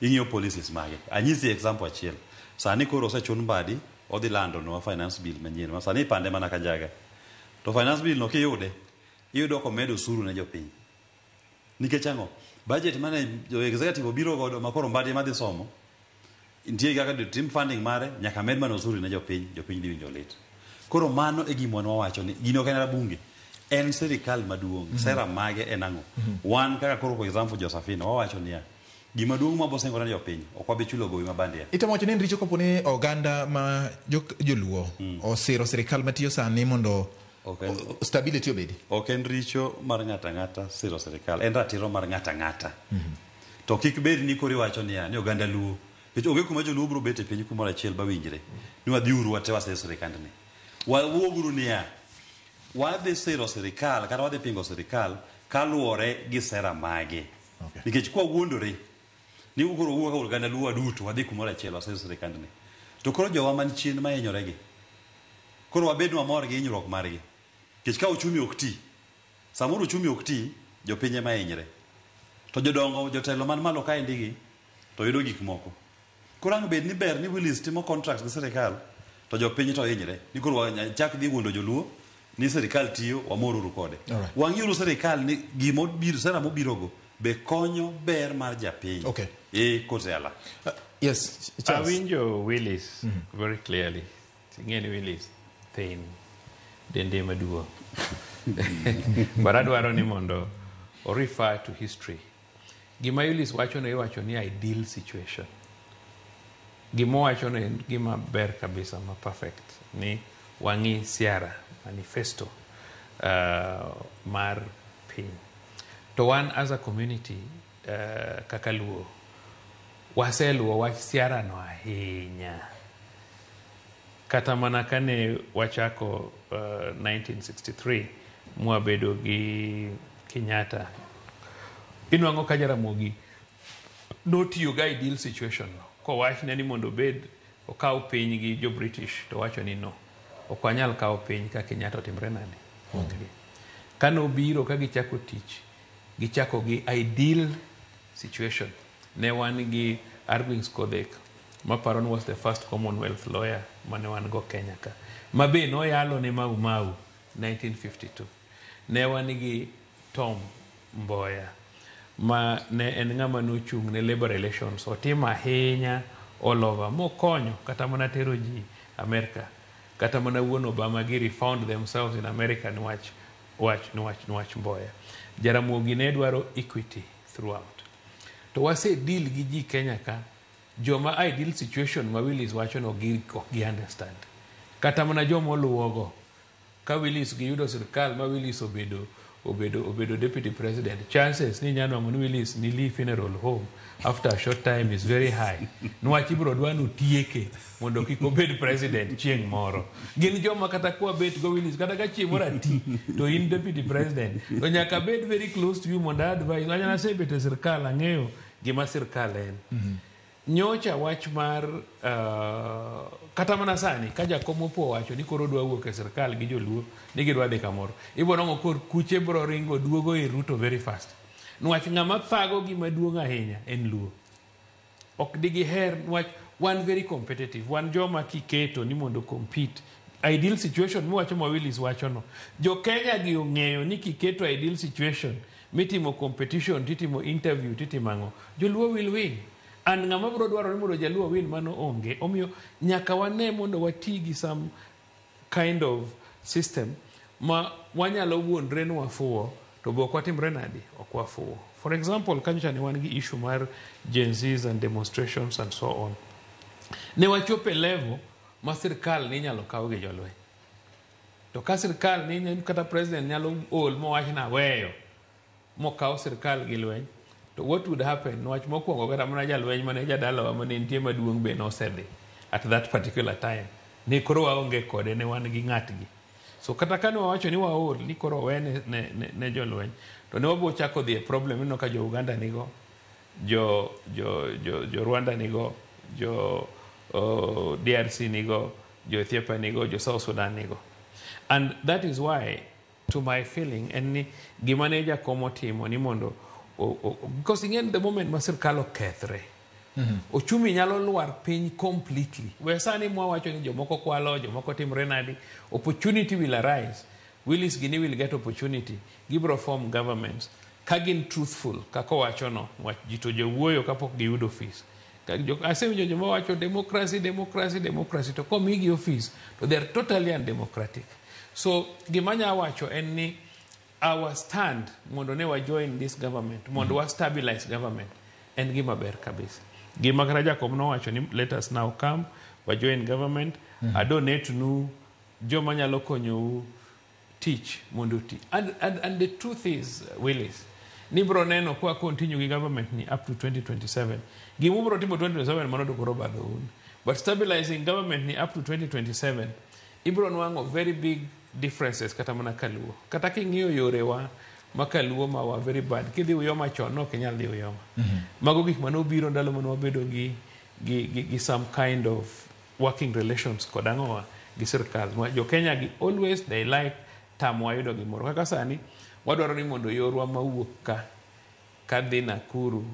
Ing'iyo policies mage. Anyisi example achiel. Sani koro osechun Mbadi odhi lando nwa finance bill manyien ma sani ipande mana kanjaga. To finance bill no kiyude, iyudo komedo osuru ne jopiny. Nikech ang'o? Budget mane jo executive obiro godo ma koro Mbadi ema dhi somo, nitie kaka tim funding mare, nyaka med mana osuru ne jopiny, jopiny dhi winjo lit. Koro mano e gima wan wawacho ni gini ok en rabunge, en sirikal maduong', sera mage en ang'o? Wan kaka koro for example jo Safina wawacho niya, gima duong' ma bosengore ne jopiny, ok wabi chulo gowi ma bandia. Itemo wacho ni en richo kapo ni oganda ma joluo osiro sirikal matiyo sani mondo stability obedi. Ok en richo mar ng'ato ang'ata siro sirikal, en ratiro mar ng'ato ang'ata. To kik bed ni koro iwacho niya, ni oganda luo. Nikech onge kuma joluo biro bet e piny kumoro achiel bawinjre ni wadhiuru wate wasir sirikandni. Wawuoguru niya, wadhi siro sirikal kata wadhi pingo sirikal kaluwore gi sera mage. Nikech kwa wuondore ni koro wuok ka oganda luo duto wadhi kumoro achiel wasir sirikandni. To koro jowa man chien mahinyore gi, koro wabed mamor gi hinyruok margi. Nikech ka uchumi ok ti, samoro uchumi ok ti, jopiny ema hinyre. To jodongo, jotelo man malo kaendi gi, to yudo gik moko. Koro ang' bed ni ber ni Willis timo contracts gi sirikal, to jopiny to hinyre. Ni koro wachak dhi wuondo joluo ni sirikal tiyo, wamoruru kode. Wang'iuru sirikal ni gimobiro, sera mobirogo be konyo ber mar japiny. E kotela. Yes, Charles. Awinjo Willis very clearly. Ing'e ni Willis thin, dende maduong'. But adwaro ni mondo o refer to history. Gima Willis wacho no iwacho ni ideal situation. Gima owacho no en gima ber kabisa ma perfect ni wang'i siara manifesto mar piny. To wan as a community kaka Luo waseluwo wach siara no ahinya. Kata mana kane wachako 1963 mwabedo gi Kenyatta, inwang'o ka Jaramogi notiyo gi ideal situation no kowachne ni mondo obed okaw piny gi jo British to wacho ni no, ok wanyal kawo piny ka Kenyatta otimre nade. Kano biro ka gichako tich, gichako gi ideal situation. Ne wan gi Argwings Kodhek maparo ni was the first Commonwealth lawyer mane wan go Kenya ka, ma be noyalo ne Mau Mau 1952. Ne wan gi Tom Mboya ma ne en ng'ama nochung' ne labor relations, otimo ahinya all over mokonyo kata mana tero ji Amerika, kata mana wuon Obama giri found themselves in America niwach wach niwach niwach Mboya. Jaramogi ne dwaro equity throughout. To wase deal gi ji Kenya ka joma ideal situation ma Willis wacho no gi ok gi understand. Kata mana joma oluwogo ka Willis giyudo sirikal ma Willis obedo deputy president, chances ni inyalo nwang'o ni Willis ni Lee funeral home after a short time is very high. Niwach ibiro dwa ni otieke mondo kik obed president chieng' moro. Gin joma kata kwabet go Willis kata ka chieng' moro ati to in deputy president to nyaka bed very close to you mondo advise. Wach nasebet e sirikal ang'eyo gima sirikal en. Nyocha wach mar kata mana sani ka jakom opo owacho ni koro odwa wuok e sirikal gi joluo ni gidwa dhi kamoro, ibiro nwang'o kor kuche biro ringo duogo ir Ruto very fast. Niwach ng'ama thago gima duong' ahinya en luo. Ok digiher niwach Wan very competitive. Wan joma kiketo ni mondo compete. Ideal situation miwacho ma Willis wachono. Jo Kenya gi ong'eyo ni kiketo ideal situation mitimo competition titimo interview titimo ang'o. Joluo will win. And ng'ama biro dwaro ni mondo jaluo win mano onge. Omiyo nyaka wane mondo wati gi some kind of system ma wanyalo wuondre ni wafuwo to be ok watimre nadi ok wafuwo. For example, kanyocha ne wan gi issue mar Gen Zs and demonstrations and so on. Ne wachopo e level ma sirkal ne inyalo kaw gi jolweny. To ka sirkal ni kata president nyalo ol mowach ni aweyo mokaw sirkal gi lweny to what would happen niwach mokwongo kata mana jalweny mane jadalawa mane nitie maduong' be nosedhi at that particular time ne koro waonge kode ne wan gi ng'atgi so kata kane wawacho ni waol ni koro owe ne jolweny to ne wabo chako dhi e problem ineno ka jo Uganda nigo jo Rwanda nigo jo DRC nigo jo Ethiopia nigo jo South Sudan nigo. And that is why to my feeling en ni gima ne Jakom otimo ni mondo because ing'e the moment ma sirkal okethre ochumi nyalo lwar piny completely. We sani mwawacho ni jomoko kwalo, jomoko timre nadi, opportunity will arise. Willis gini will get opportunity. Gibro form governments. Ka gin truthful, kaka owachono, wach ji to jowuoyo kapok giyudo ofis. Asewinjo joma wacho democracy, democracy, democracy, to komigi ofis, to they are totally undemocratic. So gima nya wacho en ni our stand mondo ne wa join this government, mondo wa stabilize government, en gima ber kabisa. Gima kata Jakom nowacho ni let us now come, wa join government, a donate nu joma nyalo konyou tich mondo ti. And the truth is, Willis, ni bro neno kwa continue gi government ni up to 2027. Gima ubro timo 2027 mano to koro badho un. But stabilizing government ni up to 2027, ibro nwang'o very big differences kata mana kaluo. Kata king'iyo yorewa ma kaluo ma wa very bad. Kidhi Uyoma chon no ok inyal dhi Uyoma. Mago gik mane obiro ndalo mane wabedo gi some kind of working relations kod ang'owa gi sirkal. Jo Kenya gi always they like tamo wayudo gimoro. Kaka sani wadwaro ni mondo yorwa mawuok ka kadhi Nakuru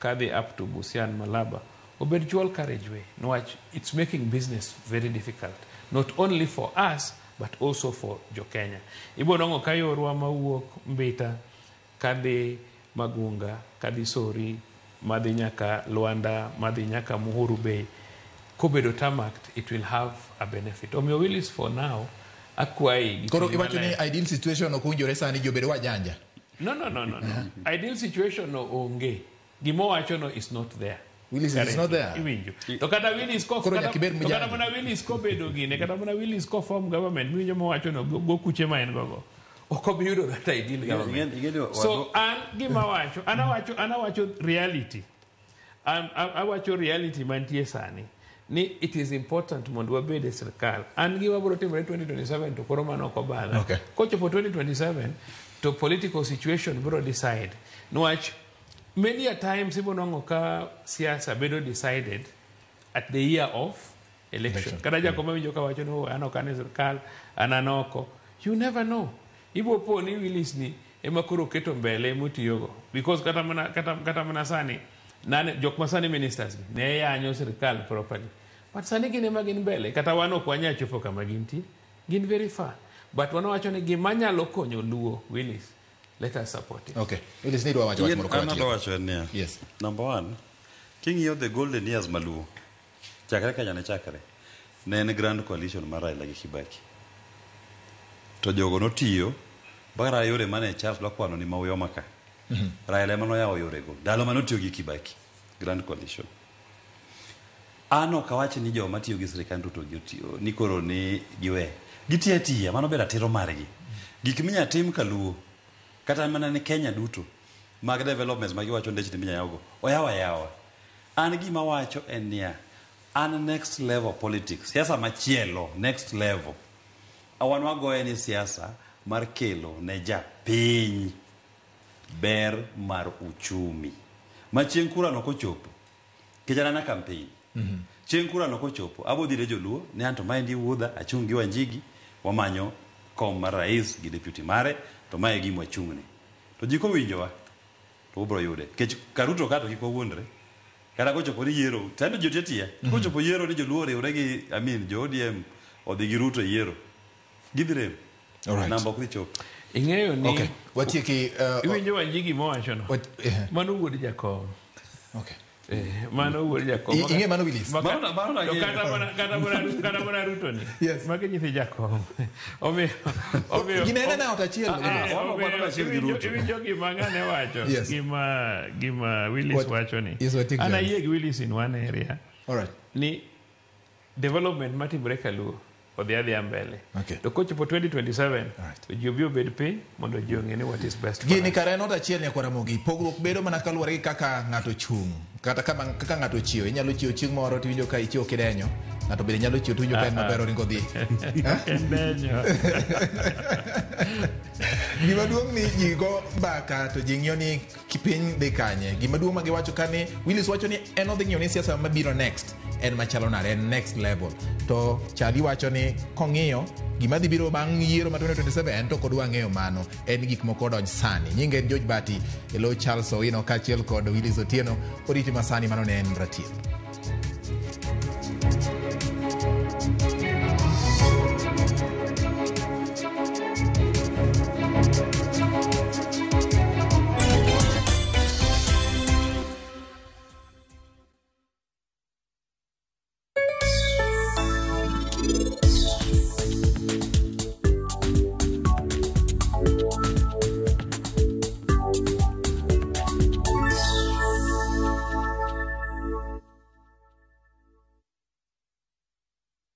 kadhi up to Busia and Malaba obed dual carriageway. Niwach it's making business very difficult not only for us but also for jo Kenya. Ibo nwang'o ka yorwa mawuok Mbita kadhi Magunga kadhi Sori madhi nyaka Luanda madhi nyaka Muhuru Bay kobedo tarmacked it will have a benefit. Omiyo Willis for now akwayi Koro iwacho ni ideal situation ok owinjore sani ji obed wajanja. No. Ideal situation no onge. Gima owacho no is not there. Willis is not there. Iwinjo. To kata Willis ko kata mana Willis ko bedo gine, kata mana Willis ko form government miwinjo mowacho no go kuche ma en gogo. Ok obi yudo that ideal government. So an gima wacho, an awacho reality. Awacho reality mantie sani. Ni it is important mondo wabed e sirkal. An gima biro timore 2027 to koro mano ok obadha. Okay. Kochopo 2027 to political situation biro decide. Niwach many a times ibo nwang'o ka siasa bedo decided at the year of election. Kata Jakom awinjo ka wacho ni an ok an e sirkal, an oko. You never know. Ibo po ni Willis ni ema koro keto mbele motiyogo. Because kata mana sani nane jok ma sani ministers ne yanyo sirkal properly. But sani gin ema gin mbele. Kata wan ok wanyal chopo kama gintie. Gin very far. But wanawacho ni gima nyalo konyo Luo, Willis, let us support it. Okay. Willis ni dwa wacho wach moro kawachielo. An adwa wacho niya. Yes. Number one, king'iyo the golden years maluo, chakre Kenya ne chakre, ne en grand coalition mar Raila gi Kibaki. To jogo notiyo, mpaka yore mane Charles Lwakwano ni ma Uyoma ka. Raila ema noyawo yorego. Ndalo mane otiyo gi Kibaki, grand coalition. An ok awach ni joma tiyo gi sirkand Ruto gi otiyo, ni koro ni giwe. Gitiyo atiya, mano ber ratiro margi. Gik minya tim kaluo, kata mana ni Kenya duto, mag developments ma giwacho ndechni minya yawgo, oyaw ayawa. An gima wacho en niya, an next level politics, siasa machielo, next level. Wan wagoye ni siasa mar kelo ne japiny ber mar uchumi. Ma chieng' kura no kochopo, nikech an campaign. Chieng' kura no kochopo, abo dhi ne joluo, ni anto maendi wuodha, achung' gi Wanjigi, wamanyo kom mar rais gi deputy mare, to mae e gima wachung'ne. To ji kowinjowa, to ubro yude. Nikech ka Ruto ka to kik wawuondre. Kata kochopo ni yiero, tendo ji otiyo atiya. Kochopo yiero ni joluo oriwre gi, I mean, jo ODM odhi gi Ruto e yiero. Gidhi rem. Alright. Namba ok dhi chopo. Ing'eyo ni Okay. Watieki iwinjo Wanjigi mowachono. Mano wuod Jakom. Okay. Mano wuod Jakom. Ing'e mano Willis? Mano To ang'eyo. kata mana Ruto ni. Magi nyithi Jakom. Omiyo Ginene na ot achiel. Ah, Wano omiyo ot achiel gi Ruto. Iwinjo gima ng'ane wacho. Yes. Gima Willis wacho ni. Yes, watiek An Joel. ayie gi Willis in one area. Alright. Ni development matimore Kaluo odhi adhiya mbele. Okay. To kochopo 2027 to ji obi obed piny mondo ji ong'e ni what is best for Gini us. kare en ot achiel nyakwar Ramogi. Pogruok bedo mana kaluwore gi kaka ng'ato chung'. Kata kama, kaka ng'ato chiewo. Inyalo chiewo chieng' moro tiwinjo ka ichiewo kidenyo. Ng'ato bende nyalo chiewo tiwinjo ka en maber oringo dhi. Denyo. Gima duong' ni ji go mbaka to ji ng'iyo ni piny dhi kanye. Gima duong' ma giwacho ka ni Willis wacho ni en odhi ng'iyo ni siasa mabiro next en machalo nade, en next level. To Chali wacho ni kong'iyo gima dhi biro bang' yiero ma 2027 en to ok odwa ng'eyo mano. En gik moko odonj sani. Nyinge en George Bati, e lo Charles Owino kaachiel kod Willis Otieno. Oriti masani mano ne en Ratiel.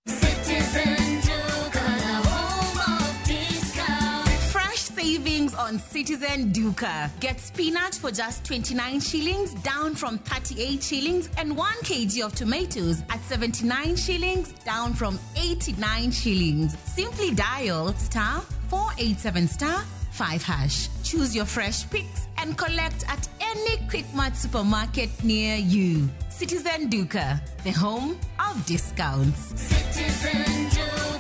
Citizen Duka, the home of discount. Fresh savings on Citizen Duka. Get spinach for just 29 shillings, down from 38 shillings, and 1 kg of tomatoes at 79 shillings, down from 89 shillings. Simply dial star 487 star 5 hash. Choose your fresh picks and collect at any Quickmart supermarket near you. Citizen Duka, the home of discounts. Citizen Duka.